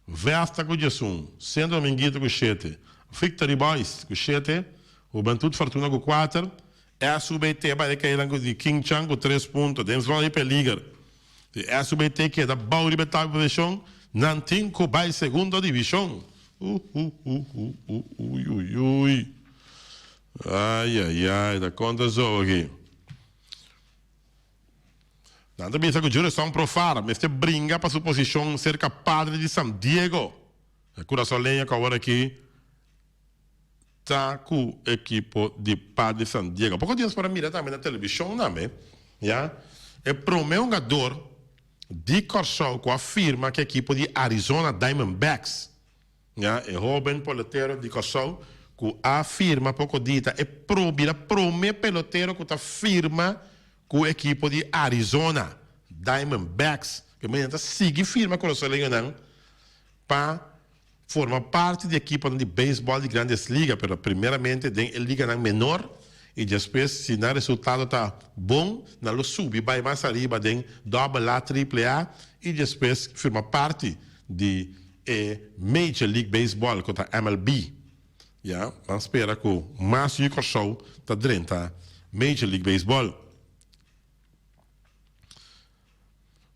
Vesta cu diesun, Centro Dominguito cu shete, Victory Boys cu shete, Hubentud Fortuna cu cuater, SUBT bai keinan cu di King Chan cu tres punto den zona di peliger. Si SUBT keda bou riba e tabla di posicion, nan tin cu bai segundo division. Uhuhuhuhuuyuy. Ayayay, ta conta zo aki. Nan ta bisa ku Jurison Profar mester bringa pa su posishon serka Padre di San Diego. E kurasoleño ku awor aki ta ku ekipo di Padre San Diego. Poko dias por a mira tambe na televishon tambe, ya, e prome hungador di Kòrsou ku a firma ku ekipo di Arizona Diamondbacks. Ya, e hoben pelotero di Kòrsou ku a firma poko di ta e pro bira prome pelotero ku ta firma ku ekipo di Arizona Diamondbacks. Ke manera ta sigui firma kurasoleñonan pa forma parti di ekiponan di beisbòl di Grandes Liga, pero primeramente den e liganan menor i despues si nan resultado ta bon nan lo subi bai mas ariba den Dòbel A, Triple A i despues firma parti di e Major League Baseball ku ta MLB. Ya, nan spera ku mas yu Kòrsou ta drenta Major League Baseball.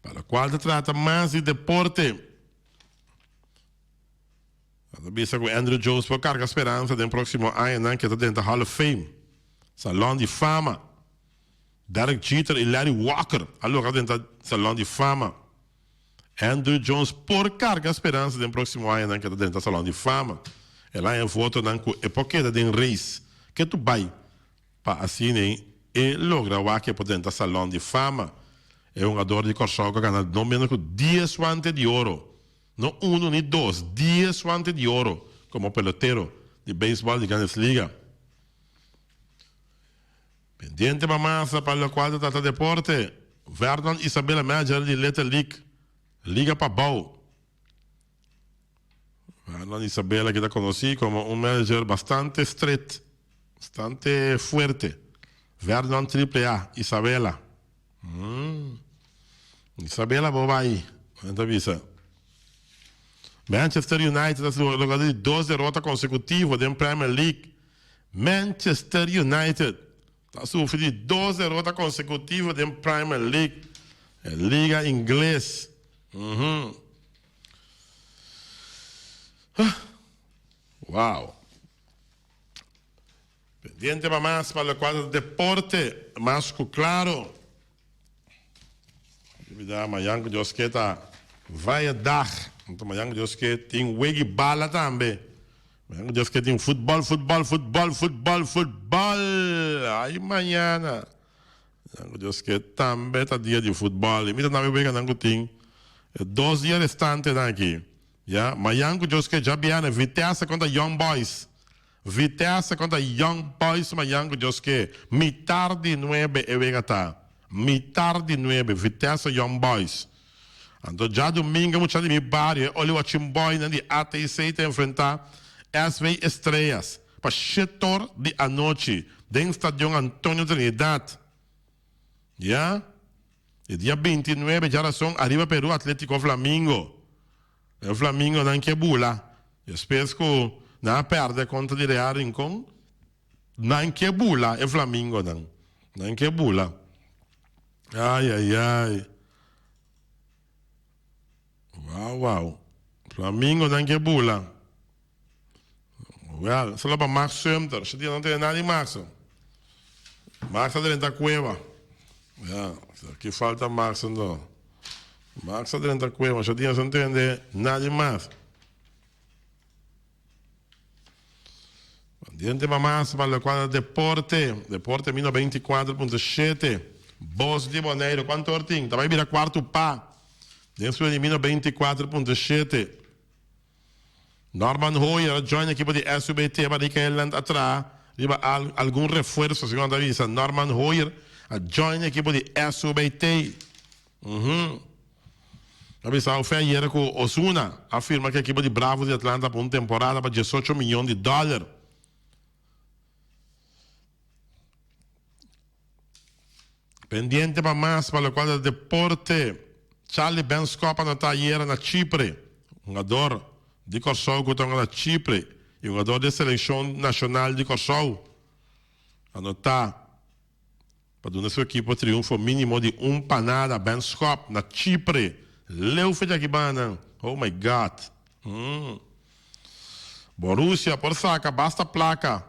Pa lokual ta trata mas di deporte. Ta bisa ku Andruw Jones por karga speransa den próksimo añanan ke ta drenta Hall of Fame, Salon di Fama. Derek Jeter i Larry Walker a logra drenta Salon di Fama. Andruw Jones por karga speransa den próksimo añanan ke ta drenta Salon di Fama. El a haña votonan ku e por keda den race ke tu bai pa asina e logra wak e por drenta Salon di Fama. E hungador di Kòrsou ku a gana no menos ku dies wante di oro. No uno ni dos, dies wante di oro komo pelotero di beisbòl di Grandes Liga. Pendiente pa masa pa lokual ta trata deporte, Vernon Isabella manager di Little League, Liga Pabou. Vernon Isabella ki ta konosí komo un manager bastante stret, bastante fuerte. Vernon Triple A Isabella. Isabella bo bai, nan ta bisa. Manchester United a logra di dos derota konsekutivo den Premier League. Manchester United ta sufri di dos derota konsekutivo den Premier League, e liga ingles. Wow. Pendiente pa mas pa locual ta deporte mas cu claro. Olbida mayan cu Dios ke ta vrije dag. Anto mayan cu Dios ke tin wegi bala tambe. Mayan cu Dios ke tin futbol, futbol, futbol, futbol, futbol. Ay mañana. Mayan cu Dios ke tambe ta dia di futbol. Y mi ta nabi weganan cu tin e dos dia restantenan aki. Ya, mayan cu Dios ke djabierne Vitesse contra Young Boys. Vitesse kontra Young Boys mañan ku Dios ke, mitar di nuebe e wega ta. Mitar di nuebe, Vitesse Young Boys. Anto djadumingu mucha di mi bario e Oliwachin Boynan di ATC ta enfrentá SV Estrellas pa shetor di anochi den Stadion Antonio Trinidad. Ya, e dia bintinuebe djarason ariba Peru Atletico Flamingo. E Flamingonan ke bula. Despues ku nan a pèrdè kontra di Real Rincon, nan ke bula e Flamingonan. Nan ke bula. Ai ai ai. Wou wou. Flamingonan ke bula. Wel, solo pa Max Sumter. Shi dia no tene nada di Max. Max a drenta cueva. Ja, ki falta Max ando. Max a drenta cueva. Shi dia no tende nada di Max. Pendiente pa mas pa locual ta deporte. Deporte mino 24.7. Bos di Bonaire. Cuanto or tin? Ta bay bira cuarto pa. Den su di mino 24.7. Norman Hoyer a join ekipo di SUBT Marica Eiland a traha riba algun refuerso segun nan ta bisa. Norman Hoyer a join ekipo di SUBT. Uhum. A bisa ofe ayera ku Ozuna a firma ku ekipo di Bravos di Atlanta pa un temporada pa diesocho miyon di dòler. Pendiente pa mas pa locual ta deporte, Charlie Benschop a nota ayera na Chipre. Hungador di Corsou cu ta hunga na Chipre y hungador di e seleccion nacional di Corsou a nota pa duna su ekipo triunfo minimo di un pa nada. Benschop na Chipre, leu fecha aki banan. Oh my God! Borussia por saca basta placa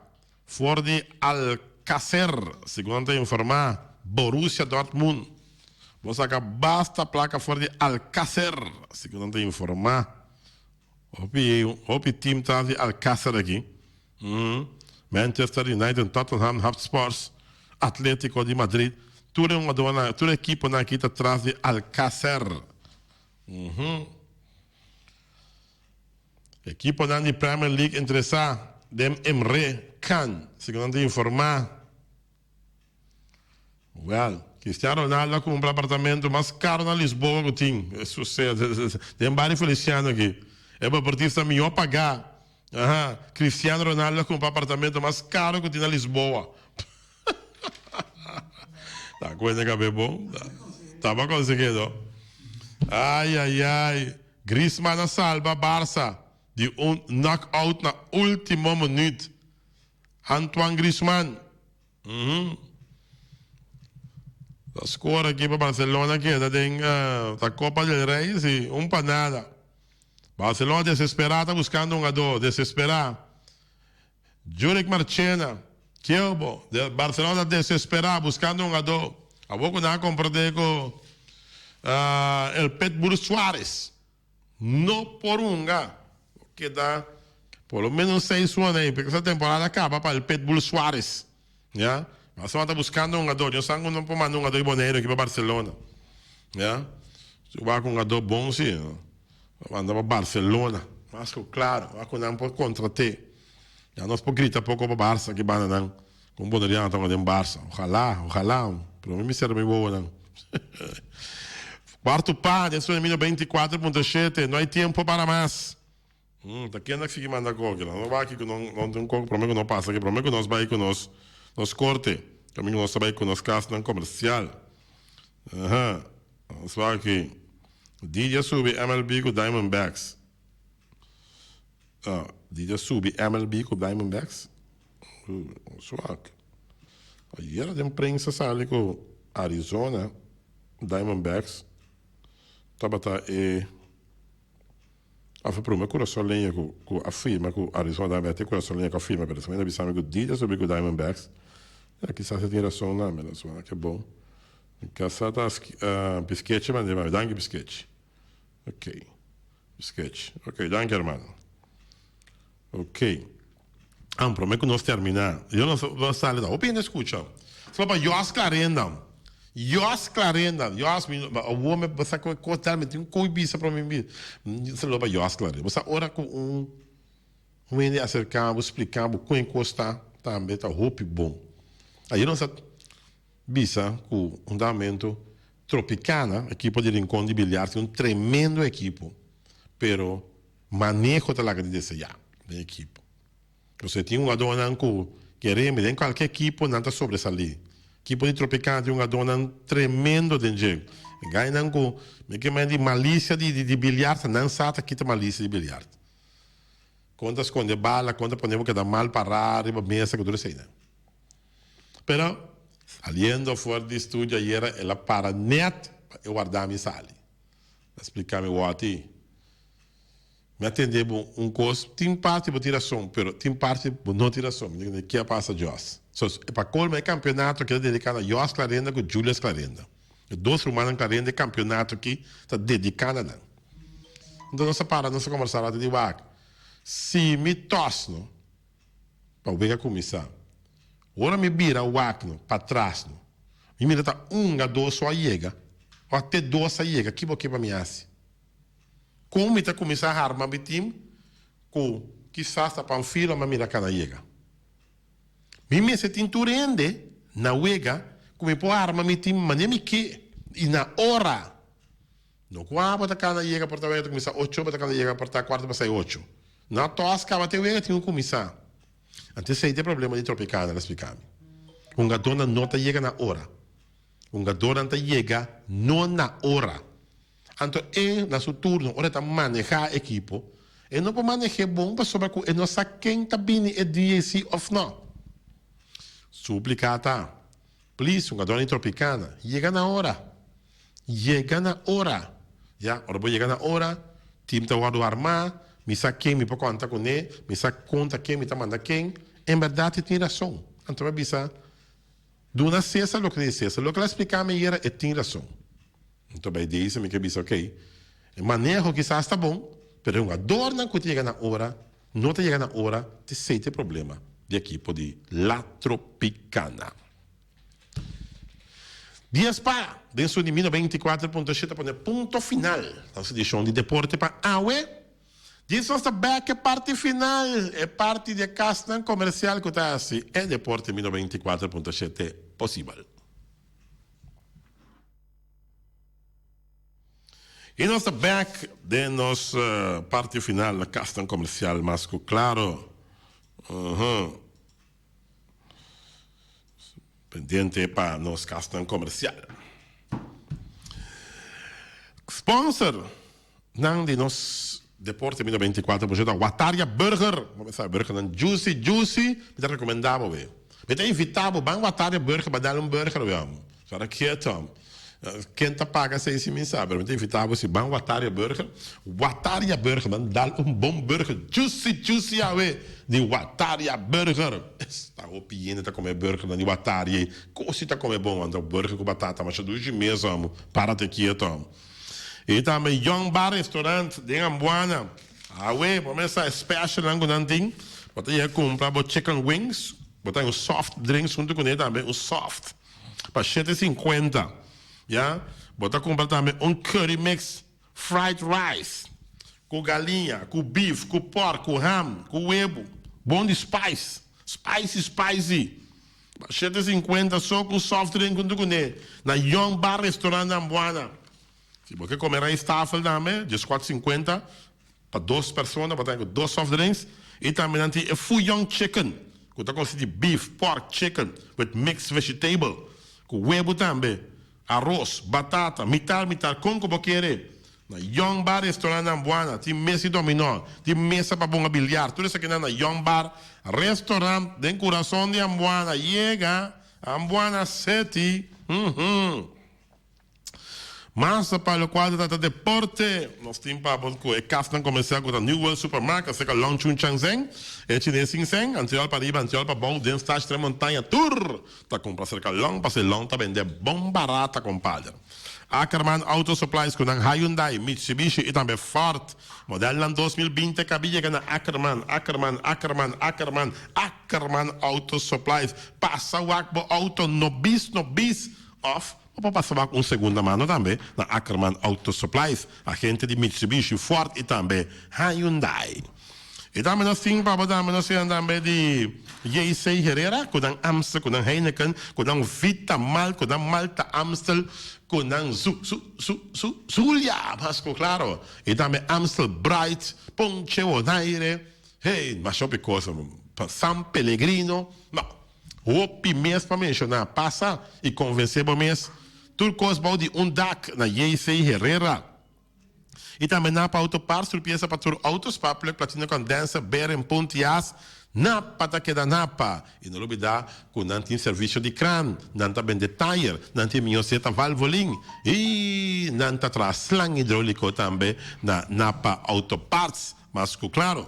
For di Alcacer, segun nan ta informá Borussia Dortmund bo saka basta plaka for di Alcacer, segun nan ta informá. Hopi hopi team tras di Alcacer aki. Manchester United, Tottenham Hotspurs, Atletico di Madrid, tur e hungadornan, tur e ekiponan aki ta tras di Alcacer. Ekiponan di Premier League interesá den Emre Can, segun nan ta informá. Wèl, Cristiano Ronaldo a kumpra apartamento mas karu na Lisboa ku tin. Den bario Feliciano aki. E deportista mihó pagá. Aha, Cristiano Ronaldo a kumpra apartamento mas karu ku tin na Lisboa. Ta kuenta kabe bon? Taba konseguido. Ai, ai, ai. Griezmann a salba Barca di un knockout na ultimo minuut. Antoine Griezmann ta score aki pa Barcelona keda den ta Copa del Rey, si, un pa nada. Barcelona desesperá ta buskando hungadó, desesperá. Jurick Marchena, Keubo, Barcelona ta desesperá buskando hungadó. Awor ku nan a komprendé ku el Pitbull Suarez no por hunga, keda por lo menos seis luna ei, porque esa temporada kaba pa el Pitbull Suarez. Ya, Barcelona ta buskando hungadó. Dios sa ku no por manda hungadó di Boneiru aki pa Barcelona. Ya, si wak hungadó bon si, manda pa Barcelona. Mas ku klaro, wak ku nan por kontrat'é. Ya nos por grita poko pa Barça aki banda nan, ku un boneriano ta hunga den Barça. Ojalá, ojalá, pero mi mester mi wowonan. Kuartu pa, den su mino 24.7, no hay tiempo para mas. Ta ken a sigui manda koki? Nos no bai aki ku no tin un koki prome ku no pasa aki, prome ku nos bai ku nos nos korte, kaminda ku nos ta bai ku nos kasnan komersial. Aha, nos bai aki. Didi a subi MLB ku Diamondbacks. Ah, Didi a subi MLB ku Diamondbacks? Swak. Ayera den prensa sali ku Arizona Diamondbacks tabata e. Of e prome kurasoleño ku ku a firma ku Arizona Diamondbacks, te kurasoleño ku a firma, pero esaki a bisa mi ku Didi a subi ku Diamondbacks. Ya, kisas e tin rason tambe, no suena ke bon. Mi kasa ta Piskechi manda mi, danki Piskechi. Ok, Piskechi. Ok, danki hermano. Ok. An, prome ku nos terminá, yo no sa sali ta hopi hende skucha. Solo pa Jos Clarenda. Jos Clarenda, Jos, mi awor mi sa ku e kos dal, mi tin un koe bisa prome mi bisa. Solo pa Jos Clarenda. Bo sa ora ku un hende aserká bo, spliká bo kon e kos ta, tambe ta hopi bon. Ayer nos a bisa ku un damentu Tropicana, ekipo di Rincon di biliar, tin un tremendo ekipo, pero maneho ta laga di deseá den ekipo. Entonces tin hugadónan ku kereme den kualke ekipo nan ta sobresalí. Ekipo di Tropicana tin hugadónan tremendo den dje. E gainan ku mi ke men di malisia di di biliar ta nan sa ta kita malisia di biliar. Kon ta skonde bala, kon ta pone bo keda mal pará riba mesa ku tur eseinan. Pero saliendo for di studio ayera el a para nèt pa e warda mi sali. El a splika mi wòti. Mi a tende bo un kos, tin parti bo tin rason, pero tin parti bo no tin rason. Mi di ke a pasa Jos? So, pa colmo e campeonato aki ta dedica na Jos Clarenda cu Julius Clarenda. E dos rumannan Clarenda e campeonato aki ta dedica na nan. Enton nos a para nos a combersa rato di wak, si mi tos no, pa wega cuminsa, ora mi bira wak no, patras no, mi mira ta un a dos so a yega, of te dos a yega, ki bo ke pa mi haci? Kon mi ta kuminsá harma mi tim ku kisas ta Panfilo m'a mira kana yega? Mi mester tin tur hende na wega ku mi por harma mi tim manera mi ke i na ora. No ku abo ta kana yega por ta wega ta kuminsá ocho, bo ta kana yega por ta kuarto pasá e ocho. No tos kaba te wega tin ku kuminsá. Anto esei ta e problema di Tropicana, el a splika mi. Hungadónan no ta yega na ora. Hungadónan ta yega no na ora. Anto e, na su turno, ora e ta manehá ekipo, e no por maneh'é bon pasobra ku e no sa ken ta bini e dia si òf nò. Supliká ta, Please, hungadónan di Tropicana, yega na ora! Yega na ora! Ya, ora bo yega na ora, tim ta wòrdu armá, mi sa ken mi por konta kuné, mi sa konta ken mi ta manda ken. En bèrdat e tin rason. Anto mi a bisa, Duna César loke ta di César. Loke el a spliká mi ayera, e tin rason. Anto bai deze mi ke bisa ok, e maneho kisas ta bon, pero e hungadornan ku ta yega na ora no ta yega na ora, t'esei ta e problema di ekipo di La Tropicana. Dies pa den su di mil 94.7 ta pone punto final na nos edishon di Deporte pa awe. Dies nos ta bek e parti final, e parti di e kasnan komersial ku ta hasi e Deporte mil 94.7 posibel. I nos ta bek den nos parti final na Kasnan Komersial Mas Ku Klaro. Pendiente pa nos kasnan komersial. Sponsor nan di nos Deporte Mi 94 por cierto Wataria Burger. Bo mester burgernan juicy juicy. Mi ta rekomendá bo be. Mi ta invitá bo ban Wataria Burger pa dal un burger be. Sora keto. Ken ta paga esei si mi sa, pero mi ta invita bo si ban Wataria Burger. Wataria Burger, ban dal un bon burger juicy juicy awe di Wataria Burger. Esta hopi hende ta come burgernan di Wataria ei. Kosi ta come bon, anto burger ku batata masha dushi mes amo. Para te kieto amo. I tambe Young Bar Restaurant den Ambuana. Awe bo mester sa e specialnan ku nan tin. Bo ta yega kumpra bo chicken wings, bo ta un soft drinks huntu kuné tambe, un soft pa shete sinkuenta. Ya, bo ta kumpra tambe un curry mix fried rice ku galiña, ku beef, ku pork, ku ham, ku webu, bon di spice, spicy spicy. Pa 7 i 50 so ku soft drink huntu kuné na Young Bar Restaurant na Ambuana. Si bo ke kome rijsttafel tambe, 14 50 pa dos persona, bo ta ku dos soft drinks. I tambe nan tin e Fuyong Chicken, ku ta konsisti di beef, pork, chicken with mixed vegetable, ku webu tambe, aros, batata, mitar mitar, kon ku bo kere. Na Young Bar Restaurant na Ambuana, tin mesa di dominó, tin mesa pa hunga biliar. Tur esaki na Young Bar Restaurant den kurason di Ambuana. Yega Ambuana City. Mas pa lokual ta trata deporte, nos tin pa bo ku e kasnan komersial ku ta New World Supermarket serka Long Chun Chang Zeng, e chines sin sèn, antriòl pa riba, antriòl pa bou, den Stash Tres Montaña tur ta kumpra serka Long pasobra Long ta bende bon barata kompadre. Ackerman Auto Supplies ku nan Hyundai, Mitsubishi i tambe Ford modelnan 2020 kabi yega na Ackerman, Ackerman, Ackerman, Ackerman, Ackerman Auto Supplies. Pasa wak bo outo no bis no bis òf bo por pasa wak un segunda mano tambe na Ackerman Auto Supplies, agente di Mitsubishi, Ford i tambe Hyundai. I tambe nos tin pa bo tambe nos tin tambe di JC Herrera ku nan Amstel, ku nan Heineken, ku nan Vita Malt, ku nan Malta Amstel, ku nan Zu Zu Zu Zu Zulia, mas ku klaro. I tambe Amstel Bright, Ponche Bonaire, hey, masha hopi kos, San Pellegrino, no. Hopi mes pa menshoná. Pasa i konvensé bo mes. Tur kos bou di un dak na JC Herrera. I tambe Napa Auto Parts, tur piesa pa tur auto, spark plug, platina condenser, bearing, punt, jas. Napa ta keda Napa. I no lubidá ku nan tin servisio di kran, nan ta bende tayer, nan tin mihó seta Valvoline i nan ta traha slang hidróliko tambe na Napa Auto Parts. Mas ku klaro.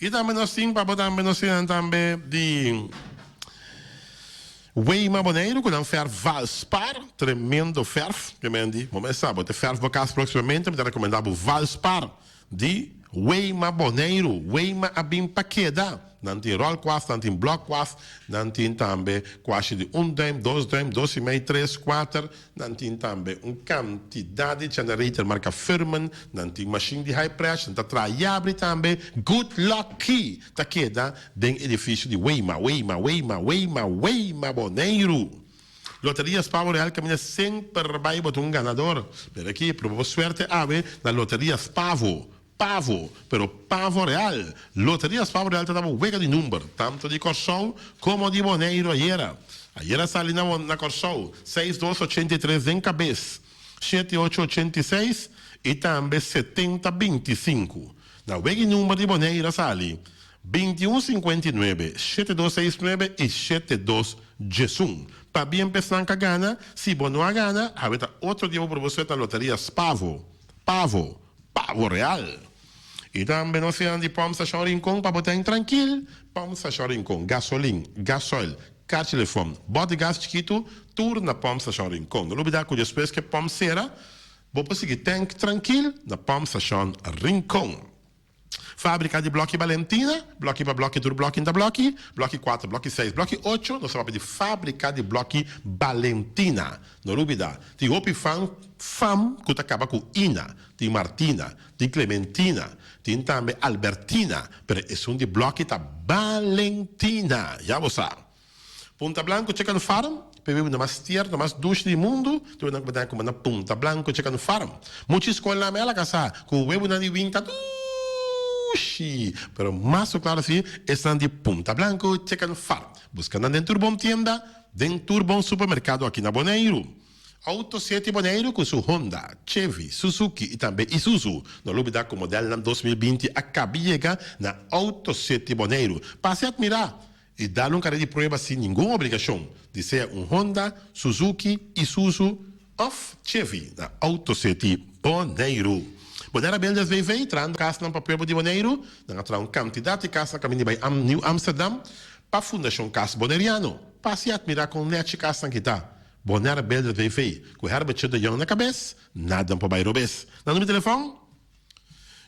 I tambe nos tin pa bo tambe nos tin tambe di Weima Boneiru ku nan fèrf Valspar, tremendo fèrf ke men di. Bo mes sa bo te fèrf bo kas próksimamente mi ta rekomendá bo Valspar di Weima Boneiru. Weima a bin pa keda. Nan tin ròlkwast, nan tin blòkkwast, nan tin tambe kwashi di un dùim, dos dùim, dos i mei, tres, kuater. Nan tin tambe un kantidat di generator marka Firman, nan tin mashin di high pressure, nan ta traha yabri tambe. Good Luck Key ta keda den edifisio di Weima, Weima, Weima, Weima, Weima Boneiru. Loteria Spavo Real kaminda semper bai bo ta un ganador. Mira aki, proba bo suerte awe na Loteria Spavo, Pavo, pero Pavo Real. Loteria Pavo Real ta daba wega di number, tanto di Kòrsou komo di Boneiru ayera. Ayera sali na na Kòrsou, seis dos 83 den kabes, shete ocho 86 i tambe 70 25. Na wega di number di Boneiru a sali, 21 59, shete dos seis nuebe i shete dos 11. Pabien p'esnan k'a gana, si bo no a gana, awe ta otro dia bo por bo suerte na Loteria Spavo, Pavo. Pavo Real. I tambe nos tin di Pòmp Stashon Rincon pa bo ten trankil. Pòmp Stashon Rincon, gasolin, gasoil, kar telefòn, bòt di gas chikitu, tur na Pòmp Stashon Rincon. No lubidá ku despues ku e pòmp sera, bo por sigui tènk trankil na Pòmp Stashon Rincon. Fábrika di blòki Balentina, blòki pa blòki tur blòki ta blòki, blòki kuater, blòki seis, blòki ocho, nos ta papia di Fábrika di Blòki Balentina. No lubidá, tin hopi fan fam ku ta kaba ku ina, tin Martina, tin Clementina, tin tambe Albertina, pero esun di blòki ta Balentina, ya bo sa. Punta Blanco Chicken Farm, p'e webunan mas tierno, mas dushi di mundu, tur webunan ku bo ta kuma na Punta Blanco Chicken Farm. Mucha skol na Mela kasá ku webunan di winta dushi, pero mas ku klaro si esnan di Punta Blanco Chicken Farm. Buska nan den tur bon tienda, den tur bon supermerkado aki na Boneiru. Auto City Boneiru ku su Honda, Chevy, Suzuki i tambe Isuzu. No lubidá ku modelnan 2020 a kabi yega na Auto City Boneiru. Pasa i atmirá i dal un kare di prueba sin ningun obligashon di sea un Honda, Suzuki, Isuzu. Òf Chevy na Auto City Boneiru. Bonaire Builders BV trahando kasnan pa pueblo di Boneiru. Nan a traha un kantidat di kas na kaminda di bai Nieuw Amsterdam pa Fundashon Kas Boneriano. Pasa i atmirá kon nèchi kasnan ki ta. Bonaire Builders BV ku Herbertje de Jong na kabes, nada no por bai robes. Nan numero di telefòn,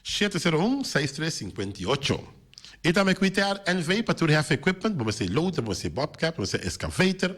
701 6358. I tambe Quitair NV pa tur heavy equipment, bo mester loader, bo mester bobcat, bo mester excavator,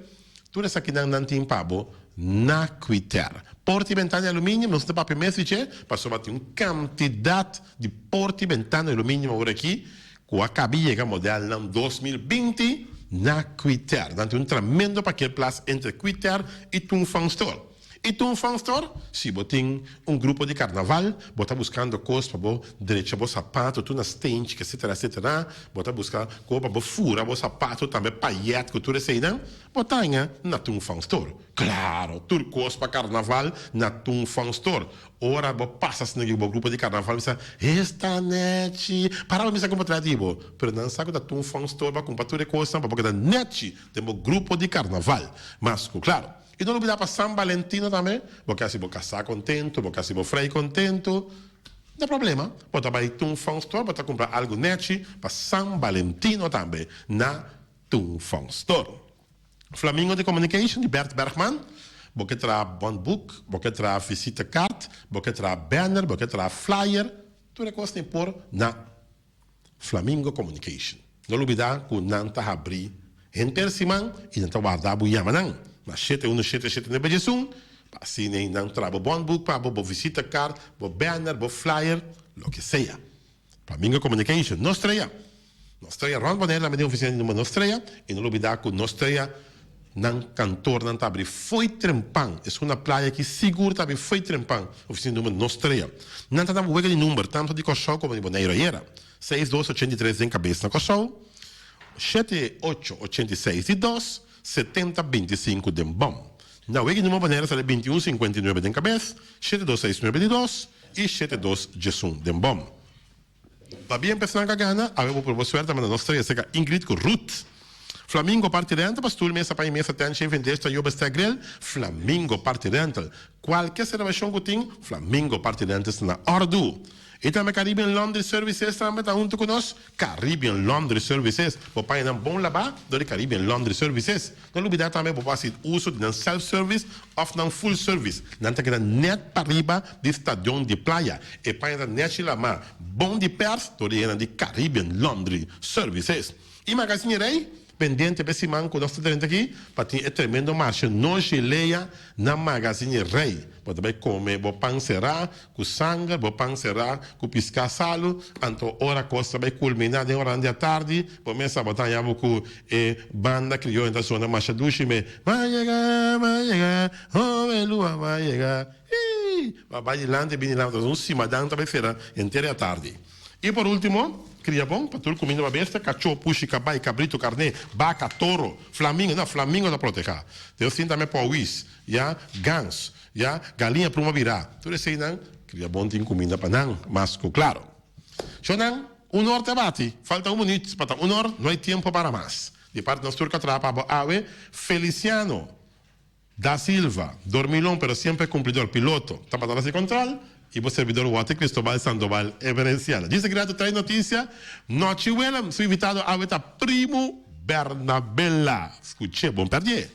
tur esakinan nan tin pa bo na Quitair. Porta i bentana di aluminium, nos no ta papia mes di dje, pasobra tin un kantidat di porta i bentana di aluminium awor aki ku a kabi yega modelnan 2020 na Quitair. Nan tin un tremendo parkeerplaats entre Quitair i Toenfang Store. I ta un fanstor? Si bo tin un grupo di karnaval, bo ta buskando kos pa bo drecha bo sapato tur na stenchi etcetera etcetera, bo ta buska kos pa bo fura bo sapato tambe payèt ku tur eseinan, bo ta haña na Toon Fun Store. Klaro, tur kos pa karnaval na Toon Fun Store. Ora bo pasa asina ku bo grupo di karnaval bisa, Esta nèchi! Para bo mester kumpra tras di bo. Pero nan sa ku ta Toon Fun Store bo a kumpra tur e kosnan pa bo keda nèchi den bo grupo di karnaval. Mas ku klaro. I no lubidá pa San Valentino tambe, bo ke hasi bo kasá kontentu, bo ke hasi bo frei kontentu, no problema, bo ta bai Tung Fong Store, bo ta kumpra algu nèchi pa San Valentino tambe na Tung Fong Store. Flamingo di Communication di Bert Bergman, bo ke traha bondboek, bo ke traha visitekaart, bo ke traha banner, bo ke traha flyer, tur e kos tin por na Flamingo Communication. No lubida ku nan ta habri henter siman i nan ta warda bo yama nan na shete unu shete shete nebe djesun pa asina nan traha bo bondboek pa bo, bo visita card, bo banner, bo flyer, loke sea. Flamingo Communication, nos strea! Nos strea rond Bonaire tambe tin oficina di number nos strea i no lubida ku nos strea nan kantornan ta abri fo'i trempan. Esun na playa aki sigur ta abri fo'i trempan. Ofisina di number no strea. Nan ta daba wega di number tantu di Kòrsou komo di Boneiru ayera. Seis dos 83 den kabes na Kòrsou, shete ocho 86 di dos, 70 25 den bòm. Na wega di number Boneiru sali 21 59 den kabes, shete dos seis nuebe di dos i shete dos 11 den bòm. Pabia empezá nan ka gana, awe bo proba suerte manda nos trese ka Ingrid ku Ruth. Flamingo Party Rental pa stoel, mesa, paña mesa, tent, shaving dish, tayo, bestek, grill. Flamingo Party Rental. Kualke selebrashon ku tin, Flamingo Party Rental sta na òrdu. I tambe Caribbean Laundry Services tambe ta huntu ku nos. Caribbean Laundry Services. Bo pañanan bon labá dor di Caribbean Laundry Services. No lubidá tambe bo por hasi uso di nan self service òf nan full service. Nan ta keda nèt pariba di stadion di playa. E paña ta nèchi lamá, bon di pèrs dor di hennan di Caribbean Laundry Services. I Magazine Rey, pendiente pa e siman ku nos ta drenta aki pa tin e tremendo marshe Noshi Lea na Magazine Rey. Bo ta bai kome bo pan será ku sanger, bo pan será ku piská salu, anto ora kos ta bai kulminá den oranan di atardi, bo mes sa bo ta haña bo ku e banda krioyo ta sona masha dushi me, Va yega, va yega, hoben lua va yega, hii! Bo a bai dilanti bini dilanti, un simadan ta bai sera henter e atardi. I por ultimo, kria bon pa tur kuminda pa bestia, kachó, pushi, kabai, kabritu, karné, baka, toro, flamingo, no, flamingo ta protehá. Deus tin tambe pòwis, ya, gans, Ya, galiña pruma birá. Tur eseinan, kria bon tin kuminda pa nan, mas ku klaro. Shonnan, un or ta bati. Falta un minuut pa ta un or, no hay tiempo para mas. Di parti nos tur ka traha pa bo awe, Feliciano da Silva, dormilon pero siempre cumplidor, piloto, tabata na si control, y bo servidor Walter Cristobal Sandoval Emerenciano. Djis a grato trae noticia, Nochi Willem, su invitado awe ta Primo Bernabela. Scuch'e, bon perdi'e.